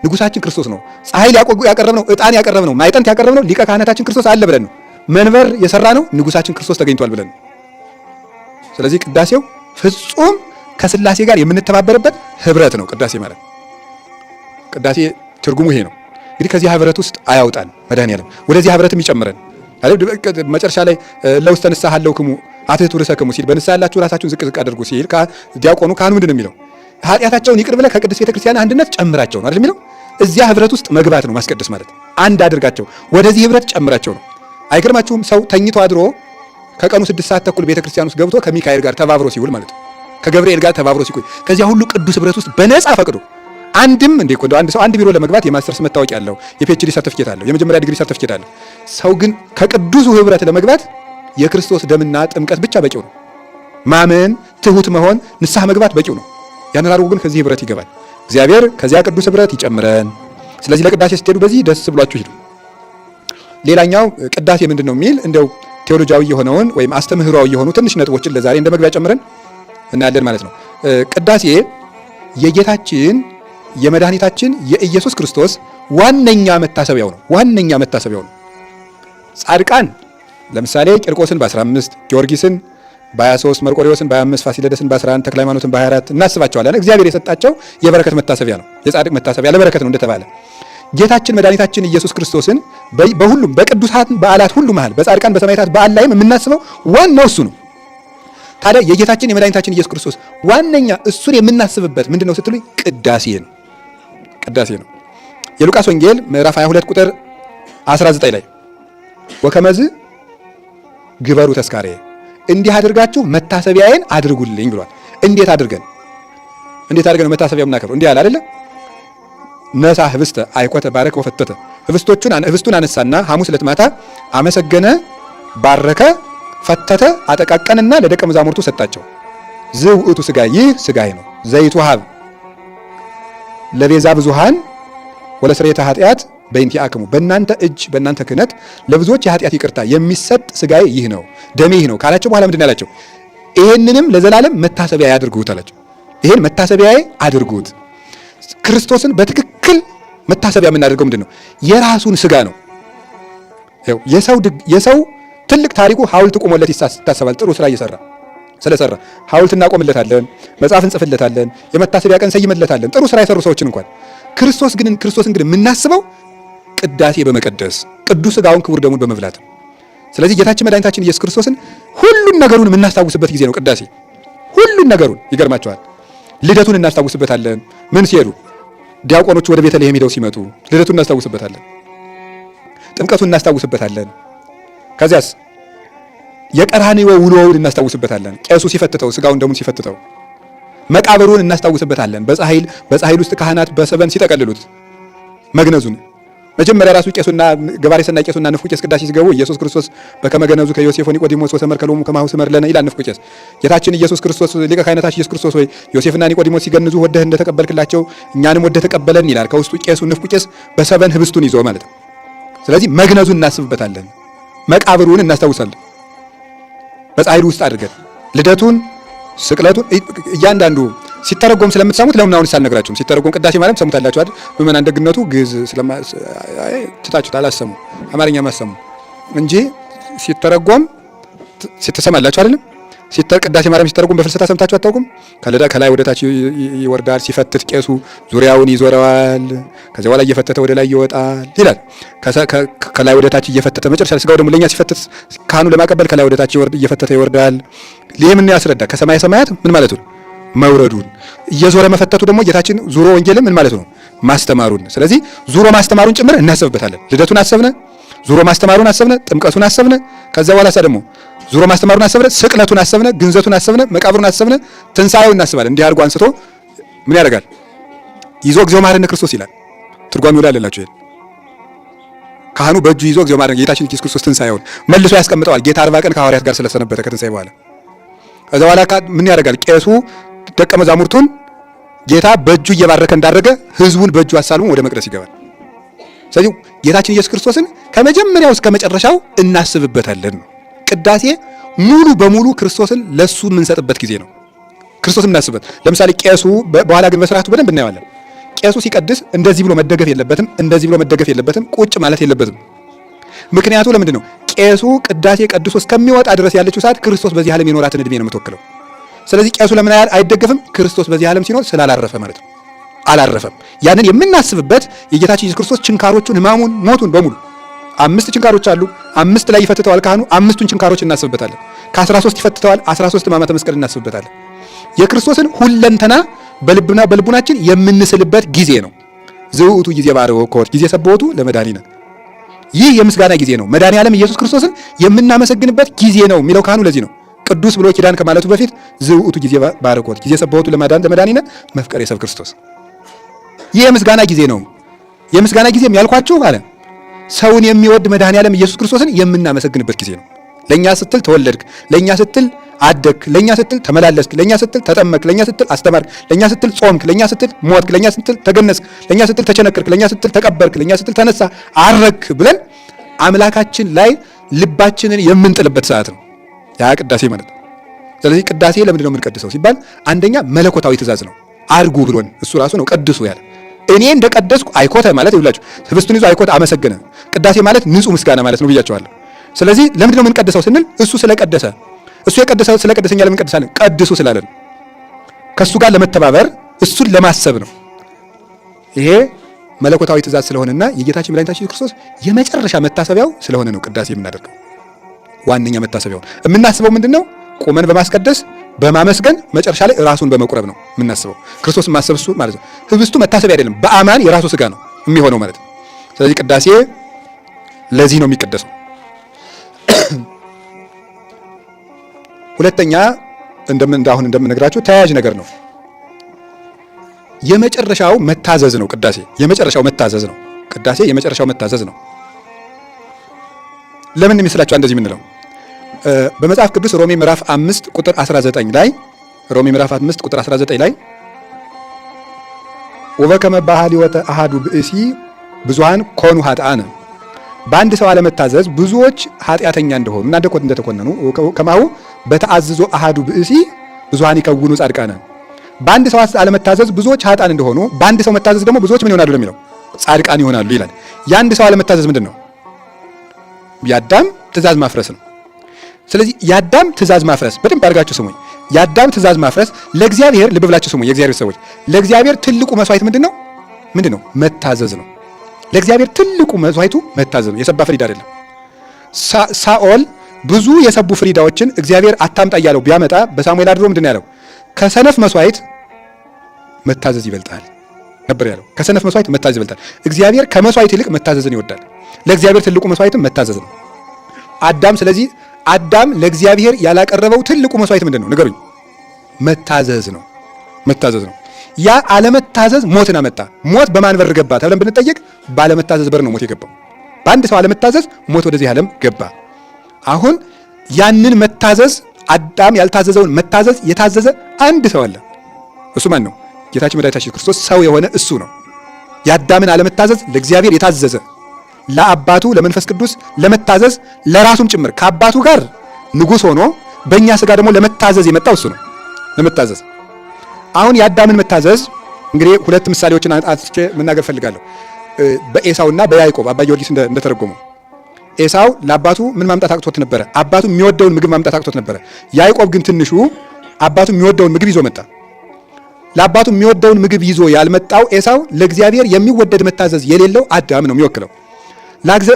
ንጉሳችን ክርስቶስ ነው። ፀሐይ ያቀረብነው፣ ዕጣን ያቀረብነው፣ ማዕጠንት ያቀረብነው ሊቀ ካህናታችን ክርስቶስ አለ ብለን ነው። መንበር የሰራ ነው ንጉሳችን ክርስቶስ ተገኝቷል ብለን ነው። ስለዚህ ቅዳሴው ፍጹም ከስላሴ ጋር የምንተባበርበት ህብረት ነው። ቅዳሴ ማለት ቅዳሴ ትርጉሙ ይሄ ነው። እንግዲህ ከዚህ ህብረት ውስጥ አያውጣን መድኃኒዓለም፣ ወደዚህ ህብረትም ይጨምረን። መጨረሻ ላይ ለውስተ ንስሐ ሀለውክሙ አትሕቱ ርእሰክሙ ሲል በንስሐ ያላችሁ ራሳችሁን ዝቅ ዝቅ አድርጉ ሲል ዲያቆኑ ካህኑ ምንድን ነው የሚለው? ኃጢአታቸውን ይቅር ብለህ ከቅድስት ቤተክርስቲያን አንድነት ጨምራቸው ነው አይደል የሚለው? እዚያ ህብረት ውስጥ መግባት ነው ማስቀደስ ማለት። አንድ አድርጋቸው፣ ወደዚህ ህብረት ጨምራቸው ነው። አይገርማችሁም? ሰው ተኝቶ አድሮ ከቀኑ 6 ሰዓት ተኩል ቤተክርስቲያን ውስጥ ገብቶ ከሚካኤል ጋር ተባብሮ ሲውል ማለት ነው፣ ከገብርኤል ጋር ተባብሮ ሲቆይ ከዚያ ሁሉ ቅዱስ ህብረት ውስጥ በነፃ ፈቅዶ አንድም እንዴ እኮ አንድ ሰው አንድ ቢሮ ለመግባት የማስተርስ መታወቂያ አለው፣ የ PhD ሰርቲፊኬት አለው፣ የመጀመሪያ ዲግሪ ሰርቲፊኬት አለው። ሰው ግን ከቅዱሱ ህብረት ለመግባት የክርስቶስ ደምና ጥምቀት ብቻ በቂው ነው። ማመን፣ ትሁት መሆን፣ ንስሐ መግባት በቂው ነው። ያን አድርጎ ግን ከዚህ ህብረት ይገባል። እግዚአብሔር ከዚያ ቅዱስ ህብረት ይጨምረን። ስለዚህ ለቅዳሴ ስትሄዱ በዚህ ደስ ብሏችሁ ሂዱ። ሌላኛው ቅዳሴ ምንድን ነው የሚል እንደው ቴዎሎጂያዊ የሆነውን ወይም አስተምህሯዊ የሆኑ ትንሽ ነጥቦችን ለዛሬ እንደ መግቢያ ጨምረን እናያለን ማለት ነው። ቅዳሴ የጌታችን የመድኃኒታችን የኢየሱስ ክርስቶስ ዋነኛ መታሰቢያው ነው። ዋነኛ መታሰቢያው ነው። ጻድቃን ለምሳሌ ቂርቆስን በ15፣ ጊዮርጊስን በ23፣ መርቆሪዎስን በ25፣ ፋሲለደስን በ11፣ ተክለ ሃይማኖትን በ24 እናስባቸዋለን። እግዚአብሔር የሰጣቸው የበረከት መታሰቢያ ነው። የጻድቅ መታሰቢያ ለበረከት ነው እንደተባለ ጌታችን መድኃኒታችን ኢየሱስ ክርስቶስን በሁሉም በቅዱሳን በዓላት ሁሉ መሃል በጻድቃን በሰማዕታት በዓል ላይም የምናስበው ዋናው እሱ ነው። ታዲያ የጌታችን የመድኃኒታችን ኢየሱስ ክርስቶስ ዋነኛ እሱን የምናስብበት ምንድን ነው ስትሉኝ፣ ቅዳሴ ነው። ቅዳሴ ነው። የሉቃስ ወንጌል ምዕራፍ 22 ቁጥር 19 ላይ ወከመዝ ግበሩ ተስካሬ፣ እንዲህ አድርጋችሁ መታሰቢያዬን አድርጉልኝ ብሏል። እንዴት አድርገን እንዴት አድርገን መታሰቢያ የምናከብረው? እንዲህ አለ አይደለ? ነሳ ህብስተ አይኮተ ባረከ ወፈተተ፣ ህብስቱን አነሳና ሐሙስ ዕለት ማታ አመሰገነ፣ ባረከ፣ ፈተተ፣ አጠቃቀንና ለደቀ መዛሙርቱ ሰጣቸው። ዝውእቱ ስጋ፣ ይህ ስጋዬ ነው፣ ዘይትወሃብ ለቤዛ ብዙሃን ወለስርየተ ኃጢአት በእንቲአክሙ፣ በእናንተ እጅ በእናንተ ክህነት ለብዙዎች የኃጢአት ይቅርታ የሚሰጥ ስጋዬ ይህ ነው፣ ደሜ ይህ ነው ካላቸው በኋላ ምንድን ያላቸው? ይሄንንም ለዘላለም መታሰቢያ ያድርጉት አላቸው። ይሄን መታሰቢያዬ አድርጉት። ክርስቶስን በትክክል መታሰቢያ የምናደርገው ምንድን ነው? የራሱን ስጋ ነው። የሰው ትልቅ ታሪኩ ሐውልት ቆሞለት ይታሰባል። ጥሩ ስራ እየሰራ ስለሰራ ሐውልት እናቆምለታለን፣ መጽሐፍ እንጽፍለታለን፣ የመታሰቢያ ቀን ሰይመለታለን። ጥሩ ስራ የሰሩ ሰዎችን እንኳን ክርስቶስን ግን የምናስበው ቅዳሴ በመቀደስ፣ ቅዱስ ሥጋውን ክቡር ደሙን በመብላት ነው። ስለዚህ ጌታችን መድኃኒታችን ኢየሱስ ክርስቶስን ሁሉን ነገሩን የምናስታውስበት ጊዜ ነው ቅዳሴ። ሁሉን ነገሩን ይገርማቸዋል። ልደቱን እናስታውስበታለን። ምን ሲሄዱ? ዲያቆኖቹ ወደ ቤተልሔም ሄደው ሲመጡ ልደቱን እናስታውስበታለን። ጥምቀቱን እናስታውስበታለን። ከዚያስ የቀራንዮ ውሎውን እናስታውስበታለን። ቄሱ ሲፈትተው፣ ስጋውን ደሙን ሲፈትተው፣ መቃብሩን እናስታውስበታለን። በጻሕል ውስጥ ካህናት በሰበን ሲጠቀልሉት መግነዙን፣ መጀመሪያ ራሱ ቄሱና ገባሬ ሰናይ ቄሱና ንፍቁ ቄስ ቅዳሴ ሲገቡ "ኢየሱስ ክርስቶስ በከመ ገነዙከ ዮሴፍ ወኒቆዲሞስ ወሰመርከ ሎሙ ከማሁ ስመር ለነ" ይላል ንፍቁ ቄስ። ጌታችን ኢየሱስ ክርስቶስ፣ ሊቀ ካህናታችን ኢየሱስ ክርስቶስ ሆይ፣ ዮሴፍና ኒቆዲሞስ ሲገንዙ ወደህ እንደተቀበልክላቸው እኛንም ወደህ ተቀበለን ይላል። ከውስጡ ቄሱ ንፍቁ ቄስ በሰበን ህብስቱን ይዞ ማለት ነው። ስለዚህ መግነዙን እናስብበታለን፣ መቃብሩን እናስታውሳለን። በጻሕሉ ውስጥ አድርገን ልደቱን፣ ስቅለቱን እያንዳንዱ ሲተረጎም ስለምትሰሙት ለምን አሁን ሳልነግራችሁም ሲተረጎም ቅዳሴ ማርያም ትሰሙታላችሁ አይደል? ምዕመናን ደግነቱ ግዕዝ ስለማ ትታችሁት አላሰሙ፣ አማርኛ ማሰሙ እንጂ ሲተረጎም ትሰማላችሁ አይደለም? ቅዳሴ ማርያም ሲተረጎም በፍልሰታ ሰምታችሁ አታውቁም? ከለዳ ከላይ ወደ ታች ይወርዳል። ሲፈትት ቄሱ ዙሪያውን ይዞረዋል። ከዚያ በኋላ እየፈተተ ወደ ላይ ይወጣል ይላል። ከላይ ወደ ታች እየፈተተ መጨረሻ ስጋው ደግሞ ለኛ ሲፈትት ካህኑ ለማቀበል ከላይ ወደ ታች ይወርድ እየፈተተ ይወርዳል። ይህ ምን ያስረዳ? ከሰማይ ሰማያት ምን ማለቱ ነው? መውረዱን። እየዞረ መፈተቱ ደግሞ ጌታችን ዙሮ ወንጌልን ምን ማለቱ ነው? ማስተማሩን። ስለዚህ ዙሮ ማስተማሩን ጭምር እናስብበታለን። ልደቱን አሰብነ፣ ዙሮ ማስተማሩን አሰብነ፣ ጥምቀቱን አሰብነ። ከዛ በኋላ ደግሞ ዙሮ ማስተማሩን አሰብነ፣ ስቅለቱን አሰብነ፣ ግንዘቱን አሰብነ፣ መቃብሩን አሰብነ፣ ትንሣኤውን እናስባለን። እንዲህ አድርጎ አንስቶ ምን ያደርጋል? ይዞ "እግዚኦ መሐረነ ክርስቶስ" ይላል። ትርጓሜው ላይ አለላችሁ። ይሄን ካህኑ በእጁ ይዞ "እግዚኦ መሐረነ" ጌታችን ኢየሱስ ክርስቶስ ትንሣኤውን መልሶ ያስቀምጠዋል። ጌታ 40 ቀን ከሐዋርያት ጋር ስለሰነበተ ከትንሣኤ በኋላ። ከዛ በኋላ ምን ያደርጋል? ቄሱ ደቀ መዛሙርቱን ጌታ በእጁ እየባረከ እንዳደረገ ህዝቡን በእጁ አሳልሞ ወደ መቅደስ ይገባል። ስለዚህ ጌታችን ኢየሱስ ክርስቶስን ከመጀመሪያው እስከ መጨረሻው እናስብበታለን ነው። ቅዳሴ ሙሉ በሙሉ ክርስቶስን ለሱ የምንሰጥበት ጊዜ ነው። ክርስቶስን የምናስብበት። ለምሳሌ ቄሱ፣ በኋላ ግን በስርዓቱ በደንብ እናየዋለን። ቄሱ ሲቀድስ እንደዚህ ብሎ መደገፍ የለበትም፣ እንደዚህ ብሎ መደገፍ የለበትም፣ ቁጭ ማለት የለበትም። ምክንያቱ ለምንድን ነው? ቄሱ ቅዳሴ ቀድሶ እስከሚወጣ ድረስ ያለችው ሰዓት ክርስቶስ በዚህ ዓለም የኖራትን ዕድሜ ነው የምትወክለው። ስለዚህ ቄሱ ለምን አይደገፍም? ክርስቶስ በዚህ ዓለም ሲኖር ስላላረፈ ማለት ነው። አላረፈም። ያንን የምናስብበት የጌታችን ኢየሱስ ክርስቶስ ችንካሮቹን፣ ሕማሙን፣ ሞቱን በሙሉ፣ አምስት ችንካሮች አሉ። አምስት ላይ ይፈትተዋል ካህኑ። አምስቱን ችንካሮች እናስብበታለን። ከ13 ይፈትተዋል። 13 ሕማማተ መስቀል እናስብበታለን። የክርስቶስን ሁለንተና በልብና በልቡናችን የምንስልበት ጊዜ ነው። ዝውእቱ ጊዜ ባርኮት ጊዜ ሰብሖቱ ለመድኃኒነ፣ ይህ የምስጋና ጊዜ ነው። መድኃኔ ዓለም ኢየሱስ ክርስቶስን የምናመሰግንበት ጊዜ ነው የሚለው ካህኑ ለዚህ ነው። ቅዱስ ብሎ ኪዳን ከማለቱ በፊት ዝውእቱ ጊዜ ባርኮት ጊዜ ሰብሖቱ ለመድኃኒነ መፍቀሬ ሰብእ ክርስቶስ፣ ይህ የምስጋና ጊዜ ነው። የምስጋና ጊዜም ያልኳችሁ አለ፣ ሰውን የሚወድ መድኃኔ ዓለም ኢየሱስ ክርስቶስን የምናመሰግንበት ጊዜ ነው። ለኛ ስትል ተወለድክ፣ ለኛ ስትል አደግክ፣ ለኛ ስትል ተመላለስክ፣ ለኛ ስትል ተጠመክ፣ ለኛ ስትል አስተማርክ፣ ለኛ ስትል ጾምክ፣ ለኛ ስትል ሞትክ፣ ለኛ ስትል ተገነዝክ፣ ለኛ ስትል ተቸነከርክ፣ ለኛ ስትል ተቀበርክ፣ ለኛ ስትል ተነሳ፣ አረግክ ብለን አምላካችን ላይ ልባችንን የምንጥልበት ሰዓት ነው ያ ቅዳሴ ማለት ነው። ስለዚህ ቅዳሴ ለምንድን ነው የምንቀድሰው ሲባል አንደኛ መለኮታዊ ትእዛዝ ነው። አድርጉ ብሎን እሱ ራሱ ነው ቀድሱ ያለ። እኔ እንደቀደስኩ አይኮተ ማለት ይብላችሁ ህብስቱን ይዞ አይኮተ አመሰገነ። ቅዳሴ ማለት ንጹህ ምስጋና ማለት ነው ብያቸዋለሁ። ስለዚህ ለምንድን ነው የምንቀድሰው ስንል እሱ ስለቀደሰ፣ እሱ የቀደሰው ስለቀደሰ እኛ ለምን እንቀድሳለን? ቀድሱ ስላለን ከእሱ ጋር ለመተባበር፣ እሱን ለማሰብ ነው። ይሄ መለኮታዊ ትእዛዝ ስለሆነና የጌታችን መድኃኒታችን ክርስቶስ የመጨረሻ መታሰቢያው ስለሆነ ነው ቅዳሴ የምናደርገው። ዋነኛ መታሰቢያውን የምናስበው ምንድን ነው? ቁመን በማስቀደስ፣ በማመስገን፣ መጨረሻ ላይ ራሱን በመቁረብ ነው የምናስበው። ክርስቶስን ማሰብ እሱ ማለት ነው። ህብስቱ መታሰቢያ አይደለም፣ በአማን የራሱ ስጋ ነው የሚሆነው ማለት ነው። ስለዚህ ቅዳሴ ለዚህ ነው የሚቀደሰው። ሁለተኛ እንደምን አሁን እንደምነግራችሁ ተያያዥ ነገር ነው። የመጨረሻው መታዘዝ ነው። ቅዳሴ የመጨረሻው መታዘዝ ነው። ቅዳሴ የመጨረሻው መታዘዝ ነው። ለምን ይመስላችኋል እንደዚህ የምንለው? በመጽሐፍ ቅዱስ ሮሜ ምዕራፍ 5 ቁጥር 19 ላይ፣ ሮሜ ምዕራፍ 5 ቁጥር 19 ላይ "ወበከመ በኀልዮተ አሐዱ ብእሲ ብዙኃን ኮኑ ኃጥአነ፣ በአንድ ሰው አለመታዘዝ ብዙዎች ኃጢአተኛ እንደሆኑ እና እንደተኮነኑ፣ ከማሁ በተአዝዞ አሐዱ ብእሲ ብዙኃን ይከውኑ ጻድቃነ፣ በአንድ ሰው አለመታዘዝ ብዙዎች ኃጥአን እንደሆኑ በአንድ ሰው መታዘዝ ደግሞ ብዙዎች ምን ይሆናሉ ለሚለው ጻድቃን ይሆናሉ ይላል። የአንድ ሰው አለመታዘዝ ምንድን ነው? የአዳም ትእዛዝ ማፍረስ ነው። ስለዚህ የአዳም ትእዛዝ ማፍረስ፣ በደንብ አድርጋችሁ ስሙኝ። የአዳም ትእዛዝ ማፍረስ ለእግዚአብሔር፣ ልብ ብላችሁ ስሙ የእግዚአብሔር ሰዎች፣ ለእግዚአብሔር ትልቁ መስዋዕት ምንድን ነው? ምንድን ነው? መታዘዝ ነው። ለእግዚአብሔር ትልቁ መስዋዕቱ መታዘዝ ነው። የሰባ ፍሪዳ አይደለም። ሳኦል ብዙ የሰቡ ፍሪዳዎችን እግዚአብሔር አታምጣ እያለው ቢያመጣ በሳሙኤል አድሮ ምንድን ነው ያለው? ከሰነፍ መስዋዕት መታዘዝ ይበልጣል ነበር ያለው። ከሰነፍ መስዋዕት መታዘዝ ይበልጣል። እግዚአብሔር ከመስዋዕት ይልቅ መታዘዝን ይወዳል። ለእግዚአብሔር ትልቁ መስዋዕትም መታዘዝ ነው። አዳም ስለዚህ አዳም ለእግዚአብሔር ያላቀረበው ትልቁ መስዋዕት ምንድን ነው? ንገሩኝ። መታዘዝ ነው። መታዘዝ ነው። ያ አለመታዘዝ ሞትን አመጣ። ሞት በማን በር ገባ ተብለን ብንጠየቅ ባለመታዘዝ በር ነው ሞት የገባው። በአንድ ሰው አለመታዘዝ ሞት ወደዚህ ዓለም ገባ። አሁን ያንን መታዘዝ አዳም ያልታዘዘውን መታዘዝ የታዘዘ አንድ ሰው አለ። እሱ ማን ነው? ጌታችን መድኃኒታችን ክርስቶስ ሰው የሆነ እሱ ነው። የአዳምን አለመታዘዝ ለእግዚአብሔር የታዘዘ፣ ለአባቱ ለመንፈስ ቅዱስ ለመታዘዝ ለራሱም ጭምር ከአባቱ ጋር ንጉሥ ሆኖ በእኛ ስጋ ደግሞ ለመታዘዝ የመጣው እሱ ነው። ለመታዘዝ አሁን የአዳምን መታዘዝ እንግዲህ ሁለት ምሳሌዎችን አንስቼ መናገር ፈልጋለሁ። በኤሳውና በያዕቆብ አባ ጊዮርጊስ እንደተረጎመው ኤሳው ለአባቱ ምን ማምጣት አቅቶት ነበረ? አባቱ የሚወደውን ምግብ ማምጣት አቅቶት ነበረ። ያዕቆብ ግን ትንሹ አባቱ የሚወደውን ምግብ ይዞ መጣ። ለአባቱ የሚወደውን ምግብ ይዞ ያልመጣው ኤሳው ለእግዚአብሔር የሚወደድ መታዘዝ የሌለው አዳም ነው የሚወክለው።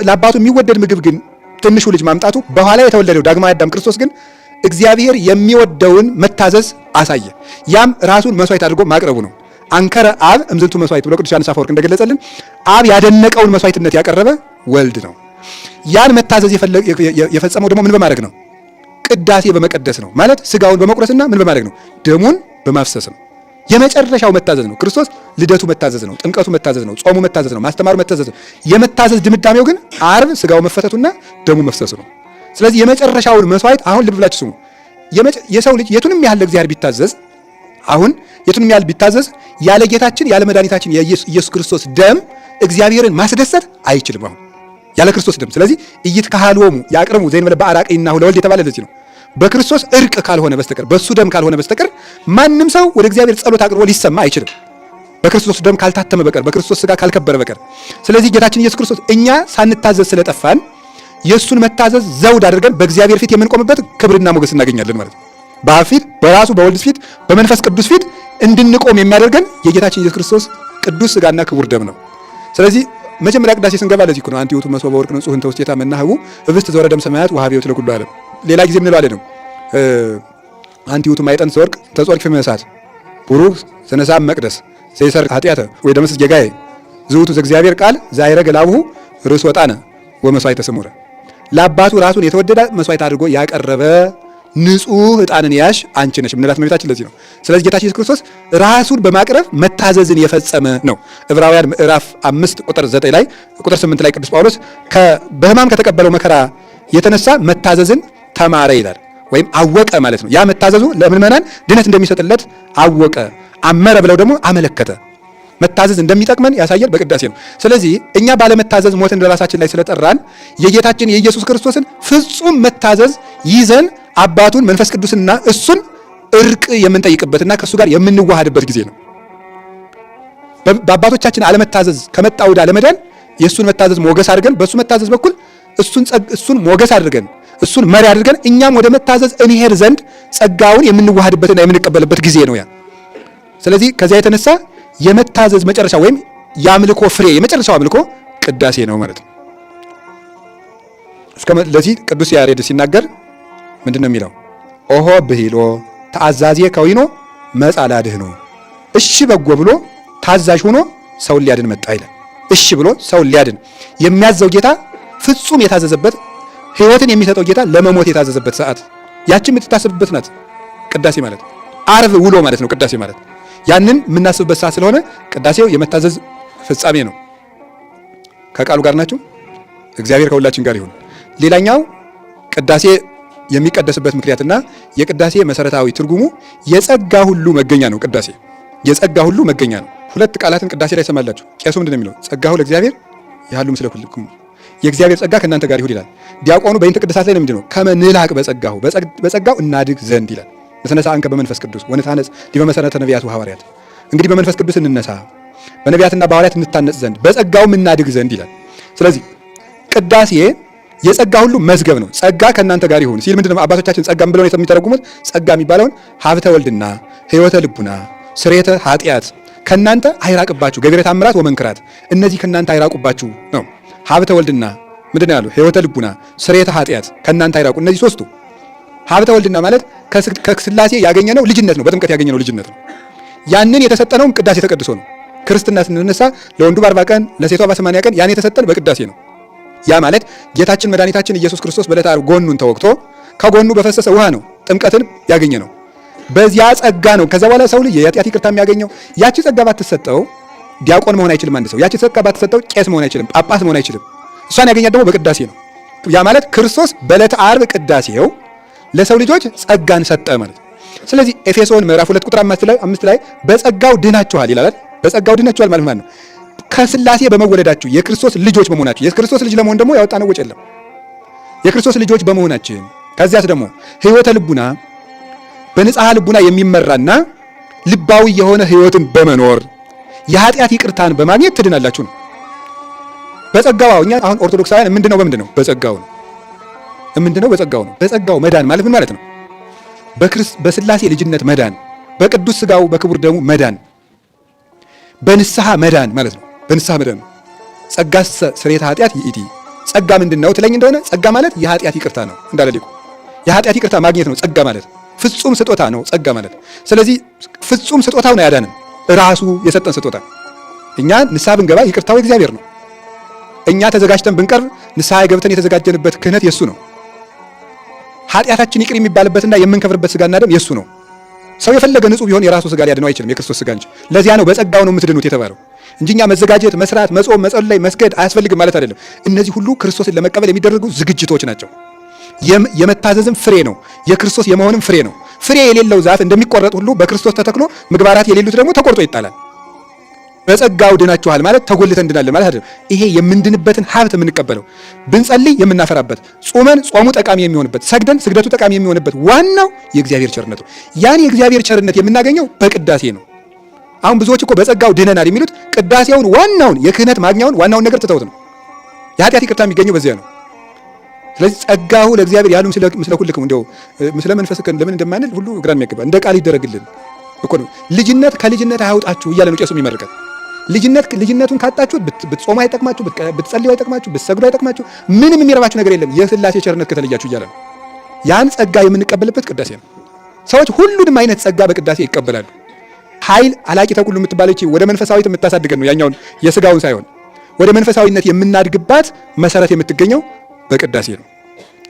ለአባቱ የሚወደድ ምግብ ግን ትንሹ ልጅ ማምጣቱ በኋላ የተወለደው ዳግማዊ አዳም ክርስቶስ ግን እግዚአብሔር የሚወደውን መታዘዝ አሳየ። ያም ራሱን መስዋዕት አድርጎ ማቅረቡ ነው። አንከረ አብ እምዝንቱ መስዋዕት ብሎ ቅዱስ ዮሐንስ አፈወርቅ እንደገለጸልን አብ ያደነቀውን መስዋዕትነት ያቀረበ ወልድ ነው። ያን መታዘዝ የፈጸመው ደግሞ ምን በማድረግ ነው? ቅዳሴ በመቀደስ ነው። ማለት ስጋውን በመቁረስና ምን በማድረግ ነው? ደሙን በማፍሰስ ነው። የመጨረሻው መታዘዝ ነው። ክርስቶስ ልደቱ መታዘዝ ነው። ጥምቀቱ መታዘዝ ነው። ጾሙ መታዘዝ ነው። ማስተማሩ መታዘዝ ነው። የመታዘዝ ድምዳሜው ግን ዓርብ ስጋው መፈተቱና ደሙ መፍሰሱ ነው። ስለዚህ የመጨረሻውን መስዋዕት አሁን ልብ ብላችሁ ስሙ። የሰው ልጅ የቱንም ያህል ለእግዚአብሔር ቢታዘዝ፣ አሁን የቱንም ያህል ቢታዘዝ ያለ ጌታችን ያለ መድኃኒታችን የኢየሱስ ክርስቶስ ደም እግዚአብሔርን ማስደሰት አይችልም። አሁን ያለ ክርስቶስ ደም። ስለዚህ ኢይትከሀልዎሙ ያቅርቡ ዘእንበለ በአራቅይናሁ ለወልድ የተባለ ለዚህ ነው። በክርስቶስ እርቅ ካልሆነ በስተቀር፣ በሱ ደም ካልሆነ በስተቀር ማንም ሰው ወደ እግዚአብሔር ጸሎት አቅርቦ ሊሰማ አይችልም። በክርስቶስ ደም ካልታተመ በቀር፣ በክርስቶስ ስጋ ካልከበረ በቀር። ስለዚህ ጌታችን ኢየሱስ ክርስቶስ እኛ ሳንታዘዝ ስለጠፋን የእሱን መታዘዝ ዘውድ አድርገን በእግዚአብሔር ፊት የምንቆምበት ክብርና ሞገስ እናገኛለን ማለት ነው። በአብ ፊት፣ በራሱ በወልድ ፊት፣ በመንፈስ ቅዱስ ፊት እንድንቆም የሚያደርገን የጌታችን ኢየሱስ ክርስቶስ ቅዱስ ስጋና ክቡር ደም ነው። ስለዚህ መጀመሪያ ቅዳሴ ስንገባ ለዚህ ነው አንቲ ውእቱ መሶበ ወርቅ ንጹሕ እንተ ውስቴታ መናህቡ ህብስት ዘወረደ እምሰማያት ወሀበ ሕይወት ለኩሉ ዓለም። ሌላ ጊዜ ምንለው አለ ነው አንቲ ውእቱ ማዕጠንት ዘወርቅ ተጾርኪ ፍመ እሳት ቡሩክ ዘነሣ መቅደስ ዘይሠርግ ኃጢአተ ወይ ደመስስ ጌጋዬ ዝውቱ ዘእግዚአብሔር ቃል ዘአዕረገ ላብሁ ርእስ ወጣነ ወመስዋዕተ ስሙረ። ለአባቱ ራሱን የተወደደ መስዋዕት አድርጎ ያቀረበ ንጹሕ ዕጣንን ያሽ አንቺ ነሽ ምንላት እመቤታችን ለዚህ ነው። ስለዚህ ጌታችን ኢየሱስ ክርስቶስ ራሱን በማቅረብ መታዘዝን የፈጸመ ነው። ዕብራውያን ምዕራፍ 5 ቁጥር 9 ላይ፣ ቁጥር 8 ላይ ቅዱስ ጳውሎስ በሕማም ከተቀበለው መከራ የተነሳ መታዘዝን ተማረ ይላል፣ ወይም አወቀ ማለት ነው። ያ መታዘዙ ለምዕመናን ድነት እንደሚሰጥለት አወቀ፣ አመረ ብለው ደግሞ አመለከተ። መታዘዝ እንደሚጠቅመን ያሳያል በቅዳሴ ነው። ስለዚህ እኛ ባለመታዘዝ ሞትን በራሳችን ላይ ስለጠራን የጌታችን የኢየሱስ ክርስቶስን ፍጹም መታዘዝ ይዘን አባቱን መንፈስ ቅዱስና እሱን እርቅ የምንጠይቅበትና ከእሱ ጋር የምንዋሃድበት ጊዜ ነው። በአባቶቻችን አለመታዘዝ ከመጣ ዕዳ ለመዳን የእሱን መታዘዝ ሞገስ አድርገን፣ በእሱ መታዘዝ በኩል እሱን ሞገስ አድርገን፣ እሱን መሪ አድርገን እኛም ወደ መታዘዝ እንሄድ ዘንድ ጸጋውን የምንዋሃድበትና የምንቀበልበት ጊዜ ነው ያ። ስለዚህ ከዚያ የተነሳ የመታዘዝ መጨረሻ ወይም የአምልኮ ፍሬ የመጨረሻው አምልኮ ቅዳሴ ነው ማለት ነው። እስከ ለዚህ ቅዱስ ያሬድ ሲናገር ምንድን ነው የሚለው? ኦሆ ብሂሎ ተአዛዜ ከዊኖ መጽአ ላድኅኖ። እሺ በጎ ብሎ ታዛዥ ሆኖ ሰውን ሊያድን መጣ ይላል። እሺ ብሎ ሰውን ሊያድን የሚያዘው ጌታ ፍጹም የታዘዘበት፣ ሕይወትን የሚሰጠው ጌታ ለመሞት የታዘዘበት ሰዓት ያችን የምትታሰብበት ናት። ቅዳሴ ማለት ዓርብ ውሎ ማለት ነው። ቅዳሴ ማለት ያንን የምናስብበት ሰዓት ስለሆነ ቅዳሴው የመታዘዝ ፍጻሜ ነው። ከቃሉ ጋር ናቸው። እግዚአብሔር ከሁላችን ጋር ይሁን። ሌላኛው ቅዳሴ የሚቀደስበት ምክንያትና የቅዳሴ መሰረታዊ ትርጉሙ የጸጋ ሁሉ መገኛ ነው። ቅዳሴ የጸጋ ሁሉ መገኛ ነው። ሁለት ቃላትን ቅዳሴ ላይ ሰማላችሁ። ቄሱ ምንድን ነው የሚለው? ጸጋሁ ለእግዚአብሔር ያህሉ ምስለ ኩልክሙ፣ የእግዚአብሔር ጸጋ ከእናንተ ጋር ይሁን ይላል። ዲያቆኑ በይንተ ቅድሳት ላይ ምንድን ነው? ከመ ንልሐቅ በጸጋሁ፣ በጸጋው እናድግ ዘንድ ይላል። ንትነሣ እንከ በመንፈስ ቅዱስ ወንታነጽ ዲበ መሰረተ ነቢያቱ ሐዋርያት። እንግዲህ በመንፈስ ቅዱስ እንነሳ፣ በነቢያትና በሐዋርያት እንታነጽ ዘንድ፣ በጸጋውም እናድግ ዘንድ ይላል። ስለዚህ ቅዳሴ የጸጋ ሁሉ መዝገብ ነው። ጸጋ ከእናንተ ጋር ይሁን ሲል ምንድነው አባቶቻችን ጸጋም ብለው የሚተረጉሙት? ጸጋ የሚባለውን ሀብተ ወልድና ሕይወተ ልቡና ስርየተ ኃጢአት ከእናንተ አይራቅባችሁ፣ ገቢረ ተአምራት ወመንክራት፣ እነዚህ ከእናንተ አይራቁባችሁ ነው። ሀብተ ወልድና ምንድነው ያሉ? ሕይወተ ልቡና ስርየተ ኃጢአት ከእናንተ አይራቁ። እነዚህ ሶስቱ ሀብተ ወልድና ማለት ከስላሴ ያገኘነው ልጅነት ነው። በጥምቀት ያገኘነው ልጅነት ነው። ያንን የተሰጠነውም ቅዳሴ ተቀድሶ ነው። ክርስትና ስንነሳ ለወንዱ በ40 ቀን ለሴቷ በ80 ቀን ያን የተሰጠን በቅዳሴ ነው። ያ ማለት ጌታችን መድኃኒታችን ኢየሱስ ክርስቶስ በዕለተ ዓርብ ጎኑን ተወግቶ ከጎኑ በፈሰሰ ውሃ ነው ጥምቀትን ያገኘ ነው። በዚያ ጸጋ ነው። ከዛ በኋላ ሰው ልጅ የኃጢአት ይቅርታ የሚያገኘው ያቺ ጸጋ ባትሰጠው ዲያቆን መሆን አይችልም። አንድ ሰው ያቺ ጸጋ ባትሰጠው ቄስ መሆን አይችልም፣ ጳጳስ መሆን አይችልም። እሷን ያገኛት ደግሞ በቅዳሴ ነው። ያ ማለት ክርስቶስ በዕለተ ዓርብ ቅዳሴው ለሰው ልጆች ጸጋን ሰጠ ማለት ነው። ስለዚህ ኤፌሶን ምዕራፍ 2 ቁጥር 5 ላይ በጸጋው ድናችኋል ይላል። በጸጋው ድናችኋል ማለት ማለት ነው ከስላሴ በመወለዳችሁ የክርስቶስ ልጆች በመሆናችሁ። የክርስቶስ ልጅ ለመሆን ደግሞ ያወጣነው ወጪ የለም። የክርስቶስ ልጆች በመሆናችን ከዚያስ ደግሞ ሕይወተ ልቡና በንጽሐ ልቡና የሚመራና ልባዊ የሆነ ሕይወትን በመኖር የኃጢአት ይቅርታን በማግኘት ትድናላችሁ ነው። በጸጋው እኛ አሁን ኦርቶዶክሳውያን ምንድነው በምንድነው? በጸጋው ነው። ምንድነው? በጸጋው ነው። በጸጋው መዳን ማለት ምን ማለት ነው? በስላሴ ልጅነት መዳን፣ በቅዱስ ስጋው በክቡር ደሙ መዳን፣ በንስሐ መዳን ማለት ነው። በንስሐ መዳን ነው። ጸጋሰ ስርየተ ኃጢአት ይእቲ። ጸጋ ምንድን ነው ትለኝ እንደሆነ ጸጋ ማለት የኃጢአት ይቅርታ ነው እንዳለ ሊቁ። የኃጢአት ይቅርታ ማግኘት ነው ጸጋ ማለት። ፍጹም ስጦታ ነው ጸጋ ማለት። ስለዚህ ፍጹም ስጦታው ነው ያዳንን፣ ራሱ የሰጠን ስጦታ። እኛ ንስሐ ብንገባ ይቅርታው እግዚአብሔር ነው። እኛ ተዘጋጅተን ብንቀርብ ንስሐ ገብተን የተዘጋጀንበት ክህነት የሱ ነው። ኃጢአታችን ይቅር የሚባልበትና የምንከፍርበት ስጋና ደም የሱ ነው። ሰው የፈለገ ንጹህ ቢሆን የራሱ ስጋ ሊያድነው አይችልም፣ የክርስቶስ ስጋ እንጂ። ለዚያ ነው በጸጋው ነው የምትድኑት የተባለው እንጂ እኛ መዘጋጀት፣ መስራት፣ መጾም፣ መጸለይ፣ መስገድ አያስፈልግም ማለት አይደለም። እነዚህ ሁሉ ክርስቶስን ለመቀበል የሚደረጉ ዝግጅቶች ናቸው። የመታዘዝም ፍሬ ነው። የክርስቶስ የመሆንም ፍሬ ነው። ፍሬ የሌለው ዛፍ እንደሚቆረጥ ሁሉ በክርስቶስ ተተክሎ ምግባራት የሌሉት ደግሞ ተቆርጦ ይጣላል። በጸጋው ድናችኋል ማለት ተጎልተን እንድናለን ማለት አይደለም። ይሄ የምንድንበትን ሀብት የምንቀበለው ብንጸልይ የምናፈራበት፣ ጾመን ጾሙ ጠቃሚ የሚሆንበት፣ ሰግደን ስግደቱ ጠቃሚ የሚሆንበት ዋናው የእግዚአብሔር ቸርነት ነው። ያን የእግዚአብሔር ቸርነት የምናገኘው በቅዳሴ ነው። አሁን ብዙዎች እኮ በጸጋው ድነናል የሚሉት ቅዳሴውን ዋናውን የክህነት ማግኛውን ዋናውን ነገር ትተውት ነው። የኃጢአት ይቅርታ የሚገኘው በዚያ ነው። ስለዚህ ጸጋሁ ለእግዚአብሔር ያሉ ምስለ ኩልክሙ እንደው ምስለ መንፈስከ ለምን እንደማንል ሁሉ ግራ የሚያገባ እንደ ቃል ይደረግልን እኮ ነው። ልጅነት ከልጅነት አያውጣችሁ እያለ ነው ቄሱ የሚመርቀን። ልጅነቱን ካጣችሁ ብትጾሙ አይጠቅማችሁ፣ ብትጸልዩ አይጠቅማችሁ፣ ብትሰግዱ አይጠቅማችሁ፣ ምንም የሚረባችሁ ነገር የለም የሥላሴ ቸርነት ከተለያችሁ እያለ ነው። ያን ጸጋ የምንቀበልበት ቅዳሴ ነው። ሰዎች ሁሉንም አይነት ጸጋ በቅዳሴ ይቀበላሉ። ኃይል አላቂ ተኩሉ የምትባለች ወደ መንፈሳዊት የምታሳድገን ነው። ያኛውን የስጋውን ሳይሆን ወደ መንፈሳዊነት የምናድግባት መሰረት የምትገኘው በቅዳሴ ነው።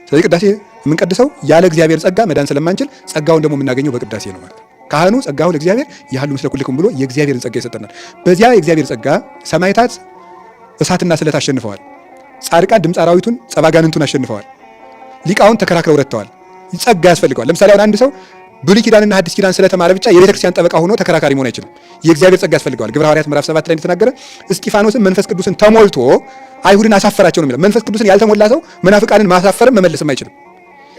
ስለዚህ ቅዳሴ የምንቀድሰው ያለ እግዚአብሔር ጸጋ መዳን ስለማንችል ጸጋውን ደግሞ የምናገኘው በቅዳሴ ነው ማለት ነው። ካህኑ ጸጋሁ ለእግዚአብሔር ያህሉ ምስለ ኩልክሙ ብሎ የእግዚአብሔርን ጸጋ ይሰጠናል። በዚያ የእግዚአብሔር ጸጋ ሰማዕታት እሳትና ስለት አሸንፈዋል። ጻድቃን ድምፀ አራዊቱን ጸባጋንንቱን አሸንፈዋል። ሊቃውን ተከራክረው ረድተዋል። ጸጋ ያስፈልገዋል። ለምሳሌ አሁን አንድ ሰው ብሉይ ኪዳንና ሐዲስ ኪዳን ስለተማረ ብቻ የቤተ ክርስቲያን ጠበቃ ሆኖ ተከራካሪ መሆን አይችልም። የእግዚአብሔር ጸጋ ያስፈልገዋል። ግብረ ሐዋርያት ምዕራፍ 7 ላይ እንደተናገረ እስጢፋኖስን መንፈስ ቅዱስን ተሞልቶ አይሁድን አሳፈራቸው ነው የሚለው። መንፈስ ቅዱስን ያልተሞላ ሰው መናፍቃንን ማሳፈርም መመለስም አይችልም።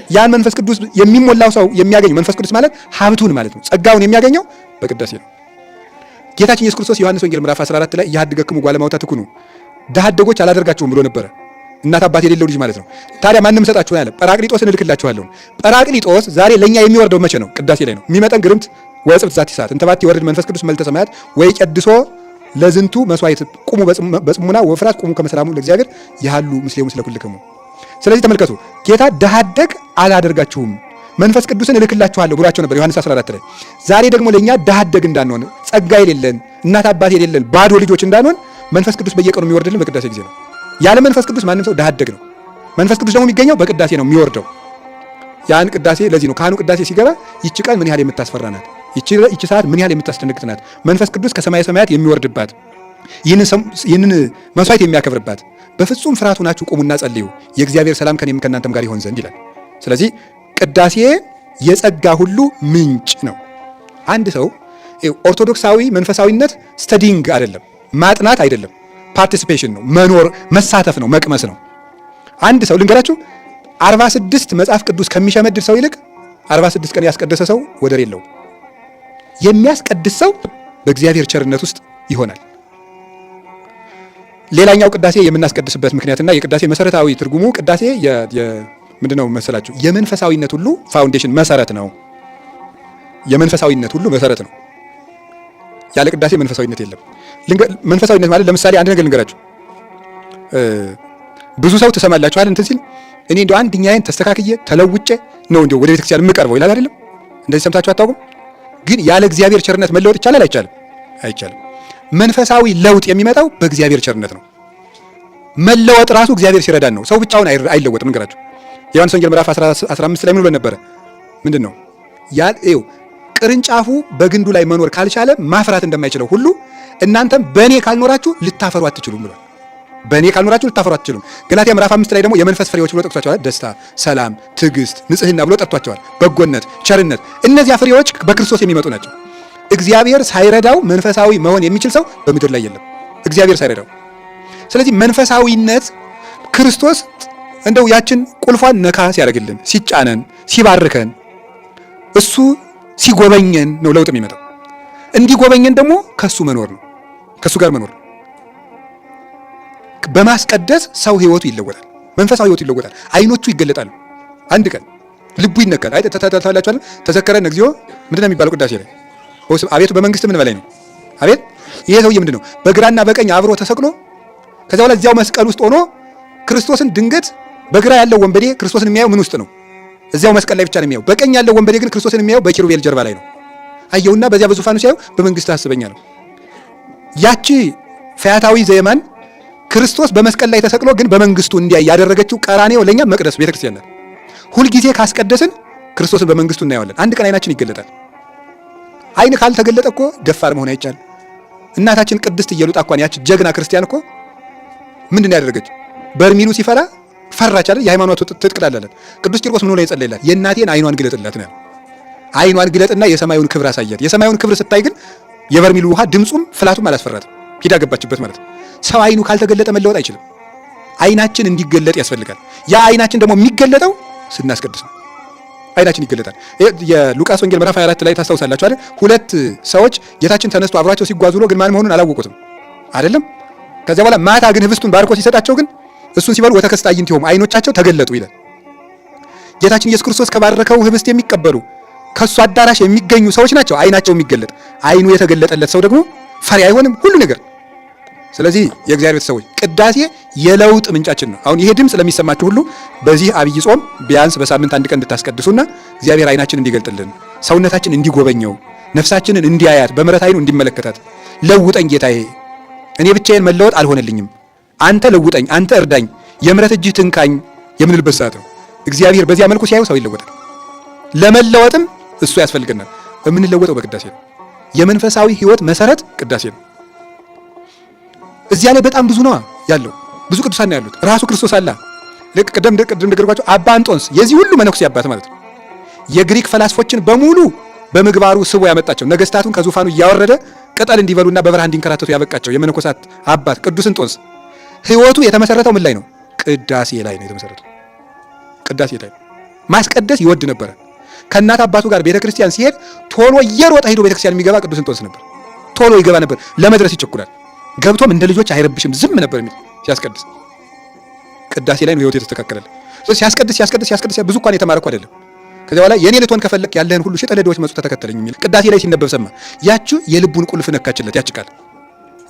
ያን መንፈስ ቅዱስ የሚሞላው ሰው የሚያገኘው መንፈስ ቅዱስ ማለት ሀብቱን ማለት ነው፣ ጸጋውን የሚያገኘው በቅዳሴ ነው። ጌታችን ኢየሱስ ክርስቶስ ዮሐንስ ወንጌል ምዕራፍ 14 ላይ ኢየኀድገክሙ እጓለ እማውታ ትኩኑ ድሀ አደጎች አላደርጋችሁም ብሎ ነበረ። እናት አባት የሌለው ልጅ ማለት ነው። ታዲያ ማንም ሰጣችሁ ያለ ጰራቅሊጦስን እልክላችኋለሁ። ጰራቅሊጦስ ዛሬ ለኛ የሚወርደው መቼ ነው? ቅዳሴ ላይ ነው። የሚመጠን ግርምት ወጽብት ዛቲ ሰዓት እንተባት ይወርድ መንፈስ ቅዱስ መልተ ሰማያት ወይ ቀድሶ ለዝንቱ መስዋዕት ቁሙ በጽሙና ወፍራት ቁሙ ከመሰላሙ ለእግዚአብሔር ያሉ ምስሌሙ ስለ ኩልክሙ። ስለዚህ ተመልከቱ ጌታ ድሀ አደግ አላደርጋችሁም መንፈስ ቅዱስን እልክላችኋለሁ ብሏቸው ነበር ዮሐንስ 14 ላይ። ዛሬ ደግሞ ለኛ ድሀ አደግ እንዳንሆን ጸጋ የሌለን እናት አባት የሌለን ባዶ ልጆች እንዳንሆን መንፈስ ቅዱስ በየቀኑ የሚወርድልን በቅዳሴ ጊዜ ነው። ያለ መንፈስ ቅዱስ ማንም ሰው ድሀ አደግ ነው። መንፈስ ቅዱስ ደግሞ የሚገኘው በቅዳሴ ነው የሚወርደው። ያን ቅዳሴ ለዚህ ነው ካህኑ ቅዳሴ ሲገባ ይቺ ቀን ምን ያህል የምታስፈራ ናት፣ ይቺ ሰዓት ምን ያህል የምታስደነግጥ ናት፣ መንፈስ ቅዱስ ከሰማይ ሰማያት የሚወርድባት ይህንን መስዋዕት የሚያከብርባት በፍጹም ፍርሃት ሆናችሁ ቁሙና ጸልዩ የእግዚአብሔር ሰላም ከኔም ከእናንተም ጋር ይሆን ዘንድ ይላል። ስለዚህ ቅዳሴ የጸጋ ሁሉ ምንጭ ነው። አንድ ሰው ኦርቶዶክሳዊ መንፈሳዊነት studying አይደለም፣ ማጥናት አይደለም፣ participation ነው፣ መኖር መሳተፍ ነው፣ መቅመስ ነው። አንድ ሰው ልንገራችሁ 46 መጽሐፍ ቅዱስ ከሚሸመድድ ሰው ይልቅ 46 ቀን ያስቀደሰ ሰው ወደር የለውም። የሚያስቀድስ ሰው በእግዚአብሔር ቸርነት ውስጥ ይሆናል። ሌላኛው ቅዳሴ የምናስቀድስበት ምክንያትና የቅዳሴ መሰረታዊ ትርጉሙ ቅዳሴ ምንድነው መሰላችሁ? የመንፈሳዊነት ሁሉ foundation መሰረት ነው። የመንፈሳዊነት ሁሉ መሰረት ነው። ያለ ቅዳሴ መንፈሳዊነት የለም። መንፈሳዊነት ማለት ለምሳሌ አንድ ነገር ልንገራችሁ። ብዙ ሰው ትሰማላችኋል እንትን ሲል እኔ እንደው አንድኛዬን ተስተካክዬ ተለውጬ ነው እንደው ወደ ቤተክርስቲያን የምቀርበው ይላል አይደለም? እንደዚህ ሰምታችሁ አታውቁም? ግን ያለ እግዚአብሔር ቸርነት መለወጥ ይቻላል? አይቻልም? አይቻልም። መንፈሳዊ ለውጥ የሚመጣው በእግዚአብሔር ቸርነት ነው። መለወጥ ራሱ እግዚአብሔር ሲረዳን ነው። ሰው ብቻውን አይለወጥም። እንገራችሁ የዮሐንስ ወንጌል ምዕራፍ 15 ላይ ምን ብሎ ነበረ? ምንድን ነው ይኸው ቅርንጫፉ በግንዱ ላይ መኖር ካልቻለ ማፍራት እንደማይችለው ሁሉ እናንተም በእኔ ካልኖራችሁ ልታፈሩ አትችሉም ብሏል። በእኔ ካልኖራችሁ ልታፈሩ አትችሉም። ገላትያ ምዕራፍ 5 ላይ ደግሞ የመንፈስ ፍሬዎች ብሎ ጠቅሷቸዋል። ደስታ፣ ሰላም፣ ትዕግስት፣ ንጽህና ብሎ ጠርቷቸዋል። በጎነት፣ ቸርነት፣ እነዚያ ፍሬዎች በክርስቶስ የሚመጡ ናቸው። እግዚአብሔር ሳይረዳው መንፈሳዊ መሆን የሚችል ሰው በምድር ላይ የለም፣ እግዚአብሔር ሳይረዳው። ስለዚህ መንፈሳዊነት ክርስቶስ እንደው ያችን ቁልፏን ነካ ሲያደርግልን፣ ሲጫነን፣ ሲባርከን፣ እሱ ሲጎበኘን ነው ለውጥ የሚመጣው። እንዲጎበኘን ደግሞ ከሱ መኖር ነው፣ ከሱ ጋር መኖር ነው። በማስቀደስ ሰው ህይወቱ ይለወጣል፣ መንፈሳዊ ህይወቱ ይለወጣል፣ አይኖቹ ይገለጣሉ። አንድ ቀን ልቡ ይነካል። አይ ተታላችኋል። ተዘከረን እግዚኦ ምንድን ነው የሚባለው ቅዳሴ ላይ? አቤቱ በመንግስት ምን በላይ ነው። አቤት ይሄ ሰውዬ ምንድን ነው? በግራና በቀኝ አብሮ ተሰቅሎ ከዚያ በኋላ እዚያው መስቀል ውስጥ ሆኖ ክርስቶስን ድንገት በግራ ያለው ወንበዴ ክርስቶስን የሚያየው ምን ውስጥ ነው? እዚያው መስቀል ላይ ብቻ ነው የሚያየው። በቀኝ ያለው ወንበዴ ግን ክርስቶስን የሚያየው በኪሩቤል ጀርባ ላይ ነው። አየውና በዚያ በዙፋኑ ሲያየው በመንግስት አስበኛ ነው። ያቺ ፈያታዊ ዘየማን ክርስቶስ በመስቀል ላይ ተሰቅሎ ግን በመንግስቱ እንዲያይ ያደረገችው ቀራኔው ለኛ መቅደስ ቤተክርስቲያን ናት። ሁልጊዜ ካስቀደስን ክርስቶስን በመንግስቱ እናየዋለን። አንድ ቀን አይናችን ይገለጣል። አይን ካልተገለጠ እኮ ደፋር መሆን አይቻልም። እናታችን ቅድስት ኢየሉጣ እንኳን ያች ጀግና ክርስቲያን እኮ ምንድን ያደረገች? በርሚሉ ሲፈላ ፈራች አይደል? የሃይማኖቱ ትጥቅ ላለለት ቅዱስ ቂርቆስ ምን ሆነ የጸለየላት? የእናቴን አይኗን ግለጥላት ነው። አይኗን ግለጥና የሰማዩን ክብር አሳያት። የሰማዩን ክብር ስታይ ግን የበርሚሉ ውሃ ድምፁም ፍላቱም አላስፈራትም። ሂዳ ገባችበት ማለት ነው። ሰው አይኑ ካልተገለጠ መለወጥ አይችልም። አይናችን እንዲገለጥ ያስፈልጋል። ያ አይናችን ደግሞ የሚገለጠው ስናስቀድስ ነው። አይናችን ይገለጣል። የሉቃስ ወንጌል ምዕራፍ 24 ላይ ታስታውሳላችሁ አይደል? ሁለት ሰዎች ጌታችን ተነስቶ አብሯቸው ሲጓዙ ውሎ ግን ማን መሆኑን አላወቁትም አይደለም። ከዚያ በኋላ ማታ ግን ህብስቱን ባርኮ ሲሰጣቸው ግን እሱን ሲበሉ ወተከስተ አዕይንቲሆሙ አይኖቻቸው ተገለጡ ይላል። ጌታችን ኢየሱስ ክርስቶስ ከባረከው ህብስት የሚቀበሉ ከሱ አዳራሽ የሚገኙ ሰዎች ናቸው አይናቸው የሚገለጥ። አይኑ የተገለጠለት ሰው ደግሞ ፈሪ አይሆንም ሁሉ ነገር። ስለዚህ የእግዚአብሔር ቤተሰቦች ቅዳሴ የለውጥ ምንጫችን ነው። አሁን ይሄ ድምፅ ለሚሰማችሁ ሁሉ በዚህ አብይ ጾም ቢያንስ በሳምንት አንድ ቀን እንድታስቀድሱና እግዚአብሔር አይናችን እንዲገልጥልን፣ ሰውነታችን እንዲጎበኘው፣ ነፍሳችንን እንዲያያት፣ በምሕረት አይኑ እንዲመለከታት፣ ለውጠኝ ጌታዬ፣ እኔ ብቻዬን መለወጥ አልሆነልኝም፣ አንተ ለውጠኝ፣ አንተ እርዳኝ፣ የምሕረት እጅህ ትንካኝ የምንልበት ሰዓት ነው። እግዚአብሔር በዚያ መልኩ ሲያየው ሰው ይለወጣል። ለመለወጥም እሱ ያስፈልገናል። የምንለወጠው በቅዳሴ ነው። የመንፈሳዊ ሕይወት መሰረት ቅዳሴ ነው። እዚያ ላይ በጣም ብዙ ነዋ ያለው፣ ብዙ ቅዱሳን ነው ያሉት። ራሱ ክርስቶስ አለ። ልክ ቅድም እንደነገርኳቸው አባ እንጦንስ የዚህ ሁሉ መነኩሴ አባት ማለት ነው። የግሪክ ፈላስፎችን በሙሉ በምግባሩ ስቦ ያመጣቸው፣ ነገስታቱን ከዙፋኑ እያወረደ ቅጠል እንዲበሉና በበረሃ እንዲንከራተቱ ያበቃቸው የመነኮሳት አባት ቅዱስ እንጦንስ ሕይወቱ የተመሰረተው ምን ላይ ነው? ቅዳሴ ላይ ነው የተመሰረተው። ቅዳሴ ላይ ነው። ማስቀደስ ይወድ ነበረ። ከእናት አባቱ ጋር ቤተክርስቲያን ሲሄድ ቶሎ እየሮጠ ሄዶ ቤተክርስቲያን የሚገባ ቅዱስ እንጦንስ ነበር። ቶሎ ይገባ ነበር፣ ለመድረስ ይቸኩላል። ገብቶም እንደ ልጆች አይረብሽም፣ ዝም ነበር የሚል ሲያስቀድስ። ቅዳሴ ላይ ነው ህይወቱ የተስተካከለለ። ሲያስቀድስ ሲያስቀድስ ሲያስቀድስ ብዙ እንኳን የተማረ እኮ አይደለም። ከዚያ በኋላ የኔ ልትሆን ከፈለክ ያለህን ሁሉ ሽጠህ ለድሆች መጽውተህ ተከተለኝ የሚል ቅዳሴ ላይ ሲነበብ ሰማ። ያቺ የልቡን ቁልፍ ነካችለት። ያቺ ቃል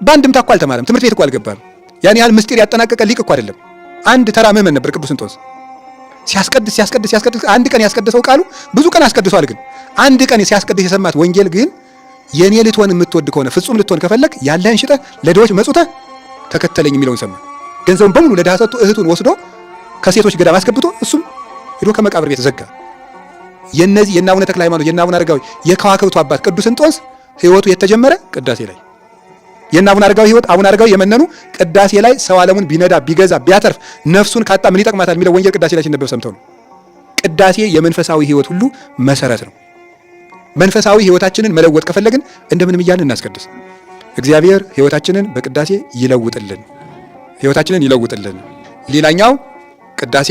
በአንድምታ እኮ አልተማረም፣ ትምህርት ቤት እኮ አልገባም። ያን ያህል ምስጢር ያጠናቀቀ ሊቅ እኮ አይደለም። አንድ ተራ ምዕመን ነበር ቅዱስ እንጦንስ። ሲያስቀድስ ሲያስቀድስ ሲያስቀድስ አንድ ቀን ያስቀድሰው ቃሉ ብዙ ቀን አስቀድሷል። ግን አንድ ቀን ሲያስቀድስ የሰማት ወንጌል ግን የኔ ልትሆን የምትወድ ከሆነ ፍጹም ልትሆን ከፈለክ ያለህን ሽጠህ ለድሆች መጽውተህ ተከተለኝ የሚለውን ሰማ። ገንዘቡን በሙሉ ለድሃ ሰጥቶ እህቱን ወስዶ ከሴቶች ገዳም አስገብቶ እሱም ሄዶ ከመቃብር ቤት ዘጋ። የነዚህ የእነ አቡነ ተክለ ሃይማኖት የእነ አቡነ አረጋዊ የከዋክብቱ አባት ቅዱስ እንጦንስ ህይወቱ የተጀመረ ቅዳሴ ላይ የእነ አቡነ አረጋዊ ህይወት አቡነ አረጋዊ የመነኑ ቅዳሴ ላይ ሰው ዓለሙን ቢነዳ ቢገዛ ቢያተርፍ ነፍሱን ካጣ ምን ይጠቅማታል የሚለው ወንጌል ቅዳሴ ላይ ሲነበብ ሰምተው ነው። ቅዳሴ የመንፈሳዊ ህይወት ሁሉ መሰረት ነው። መንፈሳዊ ህይወታችንን መለወጥ ከፈለግን እንደምንም እያልን እናስቀድስ። እግዚአብሔር ህይወታችንን በቅዳሴ ይለውጥልን፣ ህይወታችንን ይለውጥልን። ሌላኛው ቅዳሴ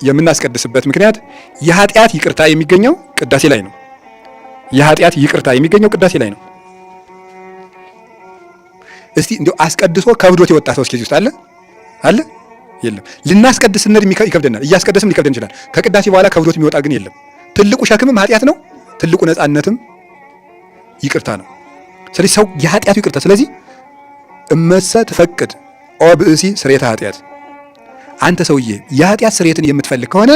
የምናስቀድስበት ምክንያት የኃጢአት ይቅርታ የሚገኘው ቅዳሴ ላይ ነው። የኃጢአት ይቅርታ የሚገኘው ቅዳሴ ላይ ነው። እስቲ እንዲያው አስቀድሶ ከብዶት የወጣ ሰው እስኪ እዚህ ውስጥ አለ አለ? የለም። ልናስቀድስ ስንል ይከብደናል። እያስቀደስም ሊከብደን ይችላል። ከቅዳሴ በኋላ ከብዶት የሚወጣ ግን የለም። ትልቁ ሸክምም ኃጢአት ነው። ትልቁ ነፃነትም ይቅርታ ነው። ስለዚህ ሰው የኃጢአቱ ይቅርታ። ስለዚህ እመሰ ትፈቅድ ኦ ብእሲ ስርየተ ኃጢአት፣ አንተ ሰውዬ የኃጢአት ስርየትን የምትፈልግ ከሆነ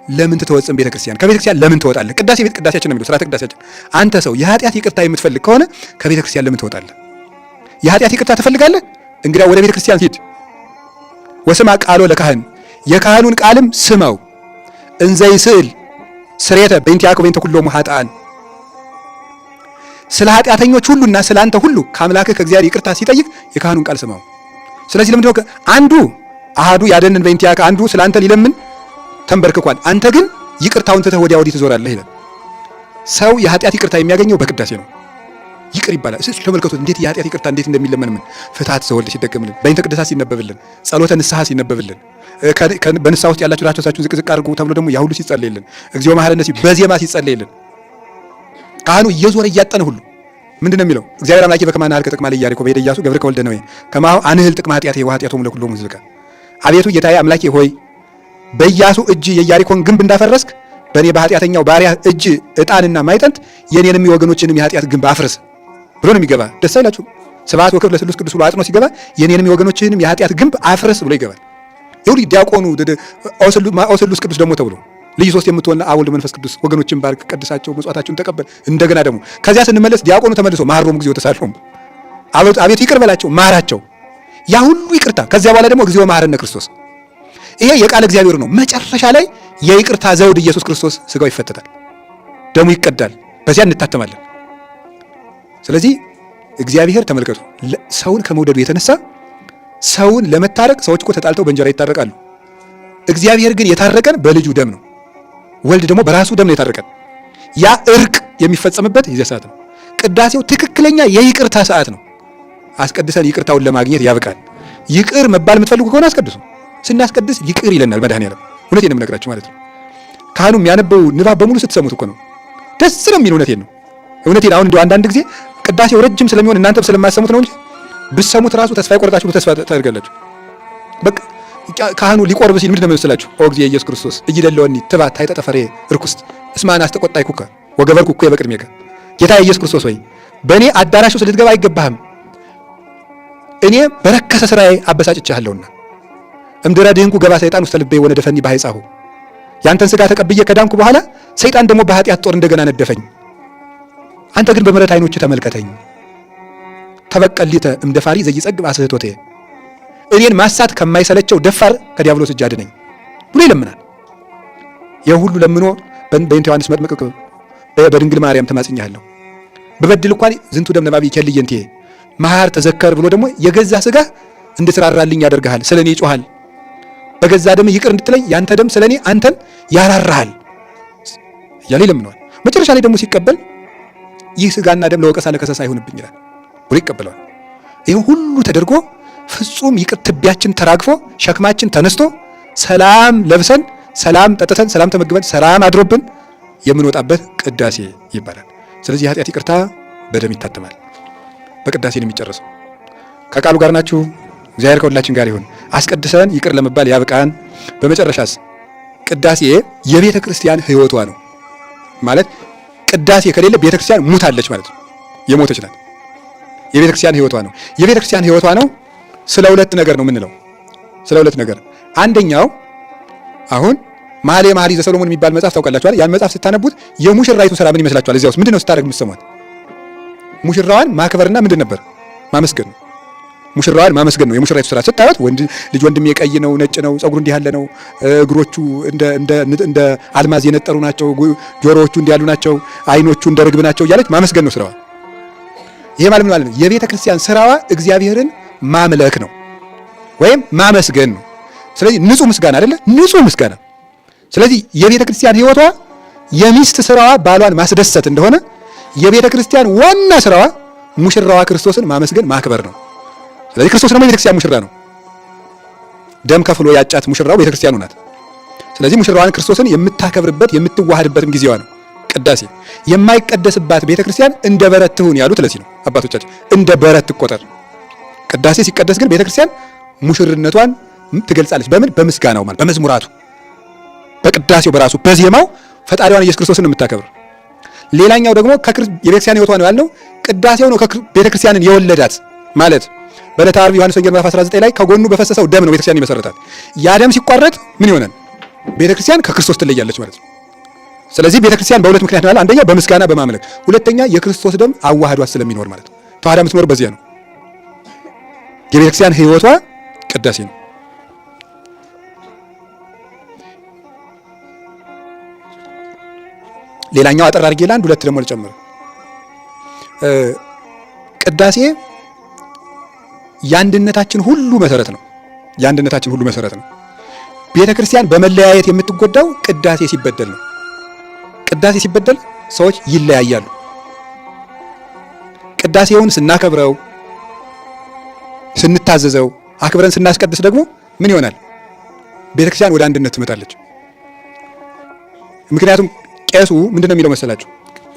ለምን ትተወጽም ቤተ ክርስቲያን? ከቤተ ክርስቲያን ለምን ትወጣለህ? ቅዳሴ ቤት ቅዳሴያችን ነው የሚለው ስርዓተ ቅዳሴያችን። አንተ ሰው የኃጢአት ይቅርታ የምትፈልግ ከሆነ ከቤተ ክርስቲያን ለምን ትወጣለህ? የኃጢአት ይቅርታ ትፈልጋለህ? እንግዲያ ወደ ቤተ ክርስቲያን ሂድ። ወስማ ቃሎ ለካህን፣ የካህኑን ቃልም ስማው። እንዘ ይስእል ስርየተ በእንቲአከ ወበእንተ ኩሎሙ ኃጥአን፣ ስለ ኃጢአተኞች ሁሉና ስለ አንተ ሁሉ ከአምላክህ ከእግዚአብሔር ይቅርታ ሲጠይቅ የካህኑን ቃል ስማው። ስለዚህ ለምንድነው አንዱ አሃዱ ያደንን በእንቲአከ፣ አንዱ ስለ አንተ ሊለምን ተንበርክኳል፣ አንተ ግን ይቅርታውን ትተህ ወዲያ ወዲህ ትዞራለህ ይላል። ሰው የኃጢአት ይቅርታ የሚያገኘው በቅዳሴ ነው። ይቅር ይባላል። እስኪ ተመልከቱት እንዴት የኃጢአት ይቅርታ እንዴት እንደሚለመን ምን ፍትሐት ዘወልድ ሲደገምልን፣ በእንተ ቅድሳት ሲነበብልን፣ ጸሎተ ንስሐ ሲነበብልን፣ በንስሐ ውስጥ ያላችሁ ራሳችሁን ዝቅ ዝቅ አድርጉ ተብሎ ደግሞ ያ ሁሉ ሲጸለይልን፣ እግዚኦ መሐረነ በዜማ ሲጸለይልን፣ ካህኑ እየዞረ እያጠነ ሁሉ ምንድን ነው የሚለው? እግዚአብሔር አምላኬ በከመ አንኀልከ ጥቅማ ለኢያሪኮ በእደ ኢያሱ ገብርከ ወልደ ነዌ ከማሁ አንህል ጥቅማ ኃጢአቴ ወኃጢአቶሙ ለኵሎሙ ሕዝብከ። አቤቱ ጌታዬ አምላኬ ሆይ በኢያሱ እጅ የኢያሪኮን ግንብ እንዳፈረስክ በእኔ በኃጢአተኛው ባሪያ እጅ ዕጣንና ማዕጠንት የኔንም የወገኖችንም የኃጢአት ግንብ አፍርስ ብሎ ነው የሚገባ። ደስ አይላችሁ? ስብሐት ወክብር ለስሉስ ቅዱስ ብሎ አጥኖ ሲገባ የኔንም የወገኖችንም የኃጢአት ግንብ አፍርስ ብሎ ይገባል። ይሁዲ ዲያቆኑ ኦ ስሉስ ቅዱስ ደግሞ ተብሎ ልዩ ሶስት የምትሆን አብ ወልድ መንፈስ ቅዱስ ወገኖችን ባርክ፣ ቀድሳቸው፣ ምጽዋታቸውን ተቀበል። እንደገና ደግሞ ከዚያ ስንመለስ ዲያቆኑ ተመልሶ መሐሮሙ ጊዜው ተሳልፎም አቤቱ ይቅር በላቸው ማራቸው። ያ ሁሉ ይቅርታ። ከዚያ በኋላ ደግሞ እግዚኦ መሐረነ ክርስቶስ። ይሄ የቃል እግዚአብሔር ነው። መጨረሻ ላይ የይቅርታ ዘውድ ኢየሱስ ክርስቶስ ስጋው ይፈተታል፣ ደሙ ይቀዳል፣ በዚያ እንታተማለን። ስለዚህ እግዚአብሔር ተመልከቱ፣ ሰውን ከመውደዱ የተነሳ ሰውን ለመታረቅ ሰዎች እኮ ተጣልተው በእንጀራ ይታረቃሉ። እግዚአብሔር ግን የታረቀን በልጁ ደም ነው። ወልድ ደግሞ በራሱ ደም ነው የታረቀን። ያ እርቅ የሚፈጸምበት የዚያ ሰዓት ነው። ቅዳሴው ትክክለኛ የይቅርታ ሰዓት ነው። አስቀድሰን ይቅርታውን ለማግኘት ያብቃል። ይቅር መባል የምትፈልጉ ከሆነ አስቀድሱ። ስናስቀድስ ይቅር ይለናል መድኃኔዓለም። እውነቴን ነው የምነግራችሁ ማለት ነው። ካህኑ የሚያነበው ንባብ በሙሉ ስትሰሙት እኮ ነው ደስ ነው የሚል። እውነቴን ነው እውነቴን። አሁን እንደው አንዳንድ ጊዜ ቅዳሴው ረጅም ስለሚሆን እናንተም ስለማሰሙት ነው እንጂ ብትሰሙት ራሱ ተስፋ ይቆርጣችሁ ተስፋ ታደርጋላችሁ። በቃ ካህኑ ሊቆርብ ሲል ምንድን ነው የሚመስላችሁ? ኦ እግዚእ ኢየሱስ ክርስቶስ ኢይደልወኒ ትባት ታሕተ ጠፈሬ ርኩስት እስመ አነ አስተቈጣይኩከ ወገበርኩ እኩየ በቅድሜከ። ጌታ ኢየሱስ ክርስቶስ ሆይ በእኔ አዳራሽ ውስጥ ልትገባ አይገባህም፣ እኔ በረከሰ ስራዬ አበሳጭቼሃለሁና። እምድረ ድህንኩ ገባ ሰይጣን ውስተ ልቤ ወነደፈኒ በኃይጻሁ። ያንተን ስጋ ተቀብዬ ከዳንኩ በኋላ ሰይጣን ደግሞ በኃጢአት ጦር እንደገና ነደፈኝ። አንተ ግን በምሕረት ዓይኖች ተመልከተኝ። ተበቀሊተ እምደፋሪ ዘይጸግብ አስህቶቴ፣ እኔን ማሳት ከማይሰለቸው ደፋር ከዲያብሎስ እጅ አድነኝ ብሎ ይለምናል። ይህ ሁሉ ለምኖ በእንተ ዮሐንስ መጥምቅ በድንግል ማርያም ተማጽኛለሁ፣ በበድል እንኳን ዝንቱ ደም ነባቢ ይከልየንቴ መሐር ተዘከር ብሎ ደግሞ የገዛ ስጋ እንድትራራልኝ ያደርግሃል። ስለ እኔ ይጮሃል። በገዛ ደም ይቅር እንድትለኝ ያንተ ደም ስለ እኔ አንተን ያራራሃል እያለ ይለምነዋል። መጨረሻ ላይ ደግሞ ሲቀበል ይህ ስጋና ደም ለወቀሳ ለከሰሳ አይሆንብኝ ይላል ብሎ ይቀበለዋል። ይህ ሁሉ ተደርጎ ፍጹም ይቅር ትቢያችን ተራግፎ ሸክማችን ተነስቶ ሰላም ለብሰን ሰላም ጠጥተን ሰላም ተመግበን ሰላም አድሮብን የምንወጣበት ቅዳሴ ይባላል። ስለዚህ የኃጢአት ይቅርታ በደም ይታተማል። በቅዳሴ ነው የሚጨረሰው። ከቃሉ ጋር ናችሁ። እግዚአብሔር ከሁላችን ጋር ይሁን። አስቀድሰን ይቅር ለመባል ያብቃን። በመጨረሻስ ቅዳሴ የቤተ ክርስቲያን ሕይወቷ ነው ማለት ቅዳሴ ከሌለ ቤተ ክርስቲያን ሙታለች ማለት ነው። የሞተች ናት። የቤተ ክርስቲያን ሕይወቷ ነው። የቤተ ክርስቲያን ሕይወቷ ነው። ስለ ሁለት ነገር ነው የምንለው። ስለ ሁለት ነገር፣ አንደኛው አሁን መኃልየ መኃልይ ዘሰሎሞን የሚባል መጽሐፍ ታውቃላችኋል። ያን መጽሐፍ ስታነቡት የሙሽራይቱ ስራ ምን ይመስላችኋል? እዚያ ውስጥ ምንድን ነው ስታደርግ የምትሰሟት? ሙሽራዋን ማክበርና ምንድን ነበር? ማመስገን ነው። ሙሽራዋን ማመስገን ነው የሙሽራይቱ ስራ። ስታዩት ወንድ ልጅ ወንድሜ ቀይ ነው፣ ነጭ ነው፣ ጸጉሩ እንዲህ ያለ ነው፣ እግሮቹ እንደ እንደ እንደ አልማዝ የነጠሩ ናቸው፣ ጆሮዎቹ እንዲህ ያሉ ናቸው፣ አይኖቹ እንደ ርግብ ናቸው እያለች ማመስገን ነው ስራዋ። ይሄ ማለት ምን ማለት ነው? የቤተ ክርስቲያን ስራዋ እግዚአብሔርን ማምለክ ነው ወይም ማመስገን ነው። ስለዚህ ንጹህ ምስጋና አይደለ? ንጹህ ምስጋና። ስለዚህ የቤተ ክርስቲያን ሕይወቷ የሚስት ስራዋ ባሏን ማስደሰት እንደሆነ የቤተ ክርስቲያን ዋና ስራዋ ሙሽራዋ ክርስቶስን ማመስገን ማክበር ነው። ስለዚህ ክርስቶስ ደግሞ የቤተ ክርስቲያን ሙሽራ ነው። ደም ከፍሎ ያጫት ሙሽራው ቤተ ክርስቲያኑ ናት። ስለዚህ ሙሽራዋን ክርስቶስን የምታከብርበት የምትዋሃድበትም ጊዜዋ ነው ቅዳሴ። የማይቀደስባት ቤተ ክርስቲያን እንደ በረት ትሁን ያሉት ለዚህ ነው አባቶቻችን። እንደ በረት ትቆጠር። ቅዳሴ ሲቀደስ ግን ቤተክርስቲያን ሙሽርነቷን ትገልጻለች። በምን? በምስጋናው ማለት በመዝሙራቱ፣ በቅዳሴው በራሱ በዜማው ፈጣሪዋን ኢየሱስ ክርስቶስን ነው የምታከብር። ሌላኛው ደግሞ የቤተክርስቲያን ሕይወቷ ነው ያልነው ቅዳሴው ነው ቤተክርስቲያንን የወለዳት ማለት በዕለተ ዓርብ ዮሐንስ ወንጌል ምዕራፍ 19 ላይ ከጎኑ በፈሰሰው ደም ነው ቤተክርስቲያን የመሰረታት። ያ ደም ሲቋረጥ ምን ይሆናል? ቤተክርስቲያን ከክርስቶስ ትለያለች ማለት ነው። ስለዚህ ቤተክርስቲያን በሁለት ምክንያት ነው ያለው። አንደኛው በምስጋና በማምለክ፣ ሁለተኛ የክርስቶስ ደም አዋህዷት ስለሚኖር ማለት ነው። ተዋህዳ የምትኖር በዚያ ነው። የቤተክርስቲያን ሕይወቷ ቅዳሴ ነው። ሌላኛው አጠር አድርጌ ለአንድ ሁለት ደግሞ ልጨምር። ቅዳሴ የአንድነታችን ሁሉ መሰረት ነው። የአንድነታችን ሁሉ መሰረት ነው። ቤተ ክርስቲያን በመለያየት የምትጎዳው ቅዳሴ ሲበደል ነው። ቅዳሴ ሲበደል ሰዎች ይለያያሉ። ቅዳሴውን ስናከብረው፣ ስንታዘዘው፣ አክብረን ስናስቀድስ ደግሞ ምን ይሆናል? ቤተ ክርስቲያን ወደ አንድነት ትመጣለች። ምክንያቱም ቄሱ ምንድን ነው የሚለው መሰላችሁ?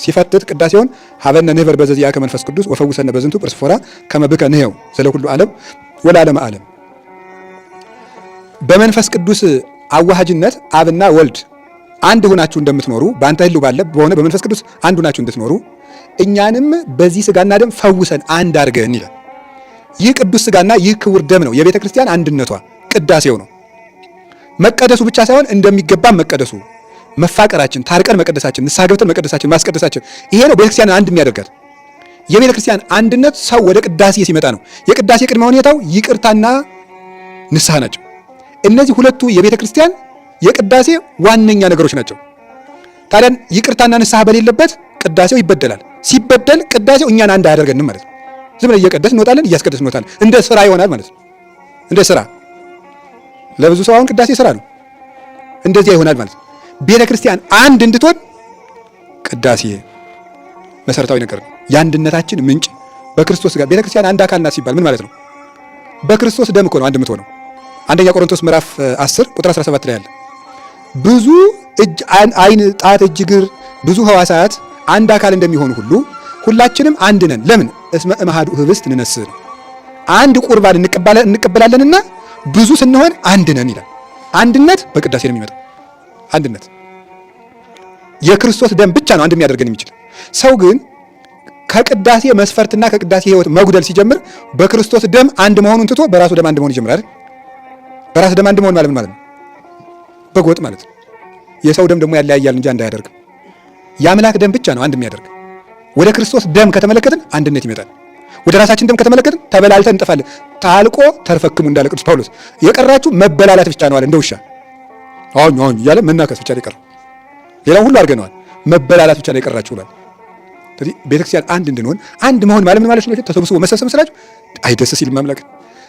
ሲፈትት ቅዳሴውን ሀበነ ንህበር በዘዚአከ መንፈስ ቅዱስ ወፈውሰነ በዝንቱ ጵርስፎራ ከመ ብከ ንሕየው ዘለኩሉ ዓለም ወለዓለመ ዓለም። በመንፈስ ቅዱስ አዋሃጅነት አብና ወልድ አንድ ሆናችሁ እንደምትኖሩ በአንተ ህልው ባለ በሆነ በመንፈስ ቅዱስ አንድ ሆናችሁ እንድትኖሩ እኛንም በዚህ ስጋና ደም ፈውሰን አንድ አድርገን ይላል። ይህ ቅዱስ ስጋና ይህ ክቡር ደም ነው የቤተ ክርስቲያን አንድነቷ ቅዳሴው ነው። መቀደሱ ብቻ ሳይሆን እንደሚገባ መቀደሱ መፋቀራችን፣ ታርቀን መቀደሳችን፣ ንስሐ ገብተን መቀደሳችን፣ ማስቀደሳችን ይሄ ነው ቤተክርስቲያንን አንድ የሚያደርጋት። የቤተ ክርስቲያን አንድነት ሰው ወደ ቅዳሴ ሲመጣ ነው። የቅዳሴ ቅድመ ሁኔታው ይቅርታና ንስሐ ናቸው። እነዚህ ሁለቱ የቤተ ክርስቲያን የቅዳሴ ዋነኛ ነገሮች ናቸው። ታዲያ ይቅርታና ንስሐ በሌለበት ቅዳሴው ይበደላል። ሲበደል ቅዳሴው እኛን አንድ አያደርገንም ማለት ነው። ዝም ብለን እየቀደስን እንወጣለን፣ እያስቀደስን እንወጣለን። እንደ ስራ ይሆናል ማለት ነው። እንደ ስራ ለብዙ ሰው አሁን ቅዳሴ ስራ ነው። እንደዚያ ይሆናል ማለት ነው። ቤተ ክርስቲያን አንድ እንድትሆን ቅዳሴ መሰረታዊ ነገር ነው። የአንድነታችን ምንጭ በክርስቶስ ጋር ቤተ ክርስቲያን አንድ አካል ናት ሲባል ምን ማለት ነው? በክርስቶስ ደም እኮ ነው አንድ የምትሆነው። አንደኛ ቆሮንቶስ ምዕራፍ 10 ቁጥር 17 ላይ ያለ ብዙ እጅ፣ ዓይን፣ ጣት፣ እጅ፣ እግር ብዙ ህዋሳት አንድ አካል እንደሚሆኑ ሁሉ ሁላችንም አንድ ነን። ለምን? እስመ እምአሐዱ ህብስት ንነስር፣ አንድ ቁርባን እንቀበላለንና ብዙ ስንሆን አንድ ነን ይላል። አንድነት በቅዳሴ ነው የሚመጣው። አንድነት የክርስቶስ ደም ብቻ ነው አንድ የሚያደርገን የሚችል። ሰው ግን ከቅዳሴ መስፈርትና ከቅዳሴ ህይወት መጉደል ሲጀምር በክርስቶስ ደም አንድ መሆኑን ትቶ በራሱ ደም አንድ መሆን ይጀምራል። በራስ ደም አንድ መሆን ማለት ምን ማለት ነው? በጎጥ ማለት ነው። የሰው ደም ደግሞ ያለያያል እንጂ አንድ አያደርግም። የአምላክ ደም ብቻ ነው አንድ የሚያደርግ። ወደ ክርስቶስ ደም ከተመለከትን አንድነት ይመጣል። ወደ ራሳችን ደም ከተመለከትን ተበላልተን እንጠፋለን። ታልቆ ተርፈክሙ እንዳለ ቅዱስ ጳውሎስ የቀራችሁ መበላላት ብቻ ነው አለ። እንደ ውሻ አሁን አሁን እያለ መናከስ ብቻ ነው የቀረው። ሌላው ሁሉ አድርገነዋል። መበላላት ብቻ ነው የቀራችሁ ብሏል። ስለዚህ ቤተክርስቲያን አንድ እንድንሆን አንድ መሆን ማለት ምን ማለት ነው? ተሰብስቦ መሰብሰብ ስላችሁ አይ ደስ ሲል ማምላክ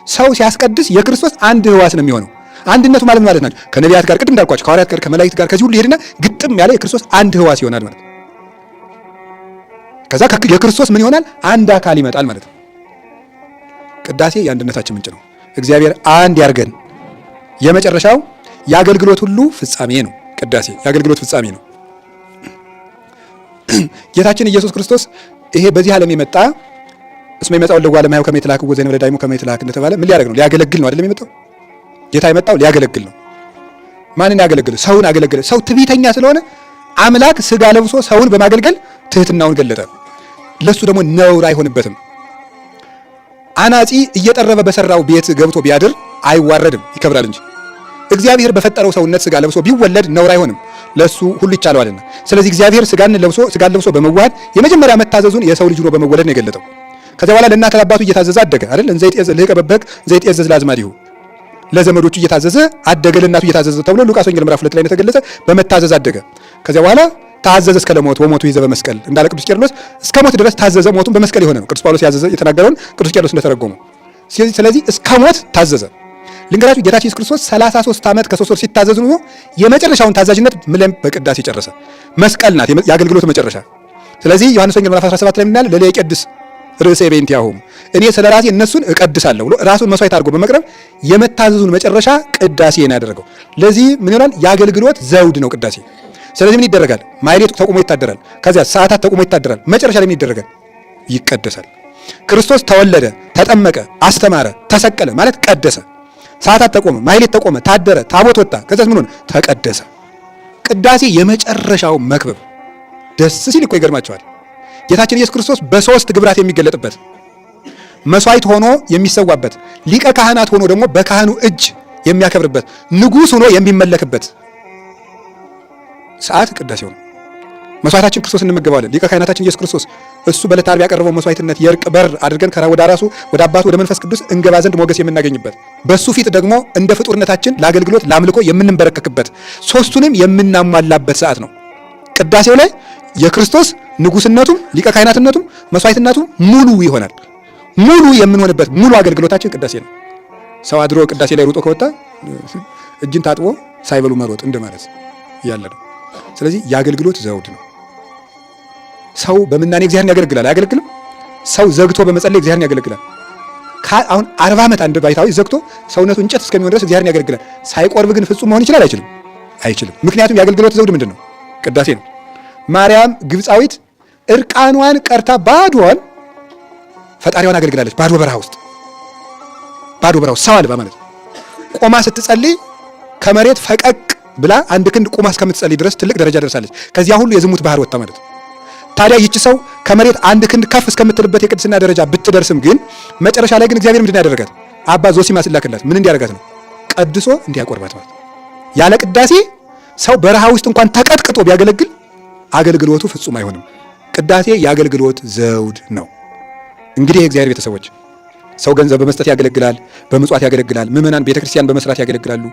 ሰው ሲያስቀድስ የክርስቶስ አንድ ህዋስ ነው የሚሆነው። አንድነቱ ማለት ምን ማለት ናቸው? ከነቢያት ጋር ቅድም እንዳልኳቸው ከሐዋርያት ጋር ከመላእክት ጋር ከዚህ ሁሉ ይሄድና ግጥም ያለ የክርስቶስ አንድ ህዋስ ይሆናል ማለት ነው። ከዛ የክርስቶስ ምን ይሆናል? አንድ አካል ይመጣል ማለት ነው። ቅዳሴ የአንድነታችን ምንጭ ነው። እግዚአብሔር አንድ ያርገን። የመጨረሻው የአገልግሎት ሁሉ ፍጻሜ ነው። ቅዳሴ የአገልግሎት ፍጻሜ ነው። ጌታችን ኢየሱስ ክርስቶስ ይሄ በዚህ ዓለም የመጣ እስመ ይመጣው ለጓለ እመሕያው ከመ ይትላክ ወዘእንበለ ዳይሙ ከመ ይትላክ እንደተባለ ምን ሊያደርግ ነው? ሊያገለግል ነው አይደለም የመጣው። ጌታ የመጣው ሊያገለግል ነው። ማንን ያገለግል? ሰውን አገለገለ። ሰው ትዕቢተኛ ስለሆነ አምላክ ስጋ ለብሶ ሰውን በማገልገል ትህትናውን ገለጠ። ለሱ ደግሞ ነውር አይሆንበትም። አናጺ እየጠረበ በሰራው ቤት ገብቶ ቢያድር አይዋረድም፣ ይከብራል እንጂ። እግዚአብሔር በፈጠረው ሰውነት ስጋ ለብሶ ቢወለድ ነውር አይሆንም፣ ለሱ ሁሉ ይቻለዋልና። ስለዚህ እግዚአብሔር ስጋን ለብሶ በመዋሃድ የመጀመሪያ መታዘዙን የሰው ልጅ ሆኖ በመወለድ ነው የገለጠው። ከዚያ በኋላ ለእናት ለአባቱ እየታዘዘ አደገ አይደል? እንዘ ይትዔዘዝ ልህቀ በበሕግ እንዘ ይትዔዘዝ ለአዝማዲሁ፣ ለዘመዶቹ እየታዘዘ አደገ፣ ለእናቱ እየታዘዘ ተብሎ ሉቃስ ወንጌል ምዕራፍ 2 ላይ እንደተገለጸ በመታዘዝ አደገ። ከዚያ በኋላ ታዘዘ እስከ ለሞት ወሞቱ ይዘ በመስቀል እንዳለ ቅዱስ ቄርሎስ እስከ ሞት ድረስ ታዘዘ፣ ሞቱን በመስቀል የሆነ ነው። ቅዱስ ጳውሎስ ያዘዘ የተናገረውን ቅዱስ ቄርሎስ እንደተረጎመው። ስለዚህ እስከ ሞት ታዘዘ። ልንገራችሁ ጌታችን ኢየሱስ ክርስቶስ 33 ዓመት ከ3 ወር ሲታዘዝ ኑሮ የመጨረሻውን ታዛዥነት ምለም በቅዳሴ ጨረሰ። መስቀል ናት የአገልግሎቱ መጨረሻ። ስለዚህ ዮሐንስ ወንጌል ምዕራፍ 17 ላይ ምናለ ለእለ ይቀድስ ርእሴ በእንቲአሆሙ፣ እኔ ስለ ራሴ እነሱን እቀድሳለሁ ብሎ ራሱን መስዋዕት አድርጎ በመቅረብ የመታዘዙን መጨረሻ ቅዳሴ ነው ያደረገው። ለዚህ ምን ይሆናል? የአገልግሎት ዘውድ ነው ቅዳሴ። ስለዚህ ምን ይደረጋል? ማኅሌት ተቆሞ ይታደራል። ከዚያ ሰዓታት ተቆሞ ይታደራል። መጨረሻ ላይ ምን ይደረጋል? ይቀደሳል። ክርስቶስ ተወለደ፣ ተጠመቀ፣ አስተማረ፣ ተሰቀለ ማለት ቀደሰ። ሰዓታት ተቆመ፣ ማኅሌት ተቆመ፣ ታደረ፣ ታቦት ወጣ። ከዛስ ምን ሆነ? ተቀደሰ። ቅዳሴ የመጨረሻው መክበብ። ደስ ሲል እኮ ይገርማቸዋል። ጌታችን ኢየሱስ ክርስቶስ በሶስት ግብራት የሚገለጥበት፣ መስዋዕት ሆኖ የሚሰዋበት፣ ሊቀ ካህናት ሆኖ ደግሞ በካህኑ እጅ የሚያከብርበት፣ ንጉሥ ሆኖ የሚመለክበት ሰዓት ቅዳሴው ነው። መስዋዕታችን ክርስቶስ እንመገባለን። ሊቀ ካህናታችን ኢየሱስ ክርስቶስ እሱ በዕለተ ዓርብ ያቀረበው መስዋዕትነት የእርቅ በር አድርገን ወደ ራሱ ወደ አባቱ ወደ መንፈስ ቅዱስ እንገባ ዘንድ ሞገስ የምናገኝበት፣ በሱ ፊት ደግሞ እንደ ፍጡርነታችን ለአገልግሎት ለአምልኮ የምንበረከክበት፣ ሶስቱንም የምናሟላበት ሰዓት ነው። ቅዳሴው ላይ የክርስቶስ ንጉስነቱም ሊቀ ካህናትነቱም መስዋዕትነቱም ሙሉ ይሆናል። ሙሉ የምንሆንበት ሙሉ አገልግሎታችን ቅዳሴ ነው። ሰው አድሮ ቅዳሴ ላይ ሩጦ ከወጣ እጅን ታጥቦ ሳይበሉ መሮጥ እንደማለት ያለ ነው። ስለዚህ የአገልግሎት ዘውድ ነው። ሰው በምናኔ እግዚአብሔርን ያገለግላል። አያገለግልም? ሰው ዘግቶ በመጸለይ እግዚአብሔርን ያገለግላል። አሁን 40 ዓመት አንድ ባይታዊ ዘግቶ ሰውነቱ እንጨት እስከሚሆን ድረስ እግዚአብሔርን ያገለግላል። ሳይቆርብ ግን ፍጹም መሆን ይችላል? አይችልም? አይችልም። ምክንያቱም የአገልግሎት ዘውድ ምንድን ነው? ቅዳሴ ነው። ማርያም ግብፃዊት እርቃኗን ቀርታ ባዶዋን ፈጣሪዋን አገልግላለች። ባዶ በረሃ ውስጥ፣ ባዶ በረሃ ውስጥ ሰው አልባ ማለት ቆማ ስትጸልይ ከመሬት ፈቀቅ ብላ አንድ ክንድ ቁማ እስከምትጸልይ ድረስ ትልቅ ደረጃ ደርሳለች። ከዚያ ሁሉ የዝሙት ባህር ወጥታ ማለት ነው። ታዲያ ይቺ ሰው ከመሬት አንድ ክንድ ከፍ እስከምትልበት የቅድስና ደረጃ ብትደርስም ግን መጨረሻ ላይ ግን እግዚአብሔር ምንድን ያደረጋት? አባ ዞሲማስ ላከላት። ምን እንዲያደርጋት ነው? ቀድሶ እንዲያቆርባት ማለት። ያለ ቅዳሴ ሰው በረሃ ውስጥ እንኳን ተቀጥቅጦ ቢያገለግል አገልግሎቱ ፍጹም አይሆንም። ቅዳሴ የአገልግሎት ዘውድ ነው። እንግዲህ የእግዚአብሔር ቤተሰቦች፣ ሰው ገንዘብ በመስጠት ያገለግላል፣ በምጽዋት ያገለግላል፣ ምዕመናን ቤተክርስቲያን በመስራት ያገለግላሉ።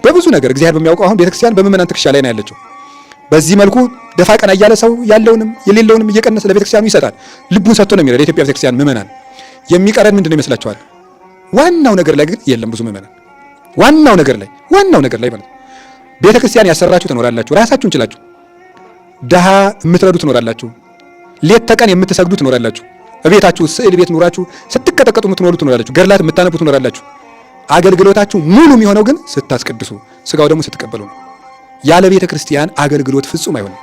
በብዙ ነገር እግዚአብሔር በሚያውቀው አሁን ቤተክርስቲያን በምዕመናን ትከሻ ላይ ነው ያለችው። በዚህ መልኩ ደፋ ቀና እያለ ሰው ያለውንም የሌለውንም እየቀነሰ ለቤተክርስቲያኑ ይሰጣል። ልቡን ሰጥቶ ነው የሚረዳ። የኢትዮጵያ ቤተክርስቲያን ምዕመናን የሚቀረን ምንድን ነው ይመስላችኋል? ዋናው ነገር ላይ ግን የለም ብዙ ምዕመናን። ዋናው ነገር ላይ ማለት ቤተክርስቲያን ያሰራችሁ ትኖራላችሁ፣ ራሳችሁን ችላችሁ ድሃ የምትረዱ ትኖራላችሁ፣ ሌት ተቀን የምትሰግዱ ትኖራላችሁ፣ እቤታችሁ ስዕል ቤት ኑራችሁ ስትቀጠቀጡ የምትኖሩ ትኖራላችሁ፣ ገድላት የምታነቡ ትኖራላችሁ። አገልግሎታችሁ ሙሉ የሚሆነው ግን ስታስቀድሱ፣ ስጋው ደግሞ ስትቀበሉ ነው። ያለ ቤተ ክርስቲያን አገልግሎት ፍጹም አይሆንም።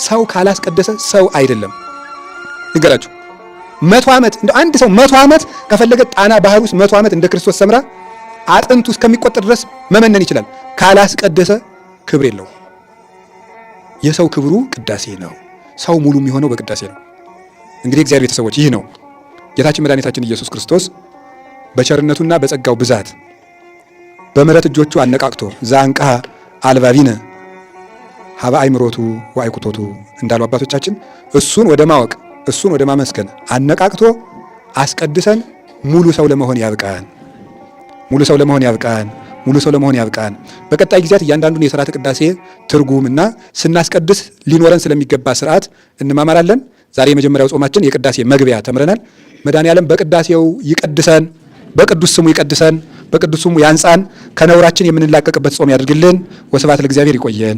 ሰው ካላስቀደሰ ሰው አይደለም። ንገራችሁ 100 ዓመት እንደ አንድ ሰው 100 ዓመት ከፈለገ ጣና ባህር ውስጥ 100 ዓመት እንደ ክርስቶስ ሰምራ አጥንቱ እስከሚቆጠር ድረስ መመነን ይችላል። ካላስቀደሰ ክብር የለውም። የሰው ክብሩ ቅዳሴ ነው። ሰው ሙሉ የሚሆነው በቅዳሴ ነው። እንግዲህ እግዚአብሔር ቤተሰቦች፣ ይህ ነው ጌታችን መድኃኒታችን ኢየሱስ ክርስቶስ በቸርነቱና በጸጋው ብዛት በምሕረት እጆቹ አነቃቅቶ ዘአንቅሃ አልባቢነ ኀበ አእምሮቱ ወአእኩቶቱ እንዳሉ አባቶቻችን፣ እሱን ወደ ማወቅ፣ እሱን ወደ ማመስገን አነቃቅቶ አስቀድሰን ሙሉ ሰው ለመሆን ያብቃን። ሙሉ ሰው ለመሆን ያብቃን። ሙሉ ሰው ለመሆን ያብቃን። በቀጣይ ጊዜያት እያንዳንዱን የስርዓተ ቅዳሴ ትርጉም እና ስናስቀድስ ሊኖረን ስለሚገባ ስርዓት እንማማራለን። ዛሬ የመጀመሪያው ጾማችን የቅዳሴ መግቢያ ተምረናል። መድኃኔዓለም በቅዳሴው ይቀድሰን፣ በቅዱስ ስሙ ይቀድሰን፣ በቅዱስ ስሙ ያንጻን፣ ከነውራችን የምንላቀቅበት ጾም ያድርግልን። ወስብሐት ለእግዚአብሔር። ይቆየን።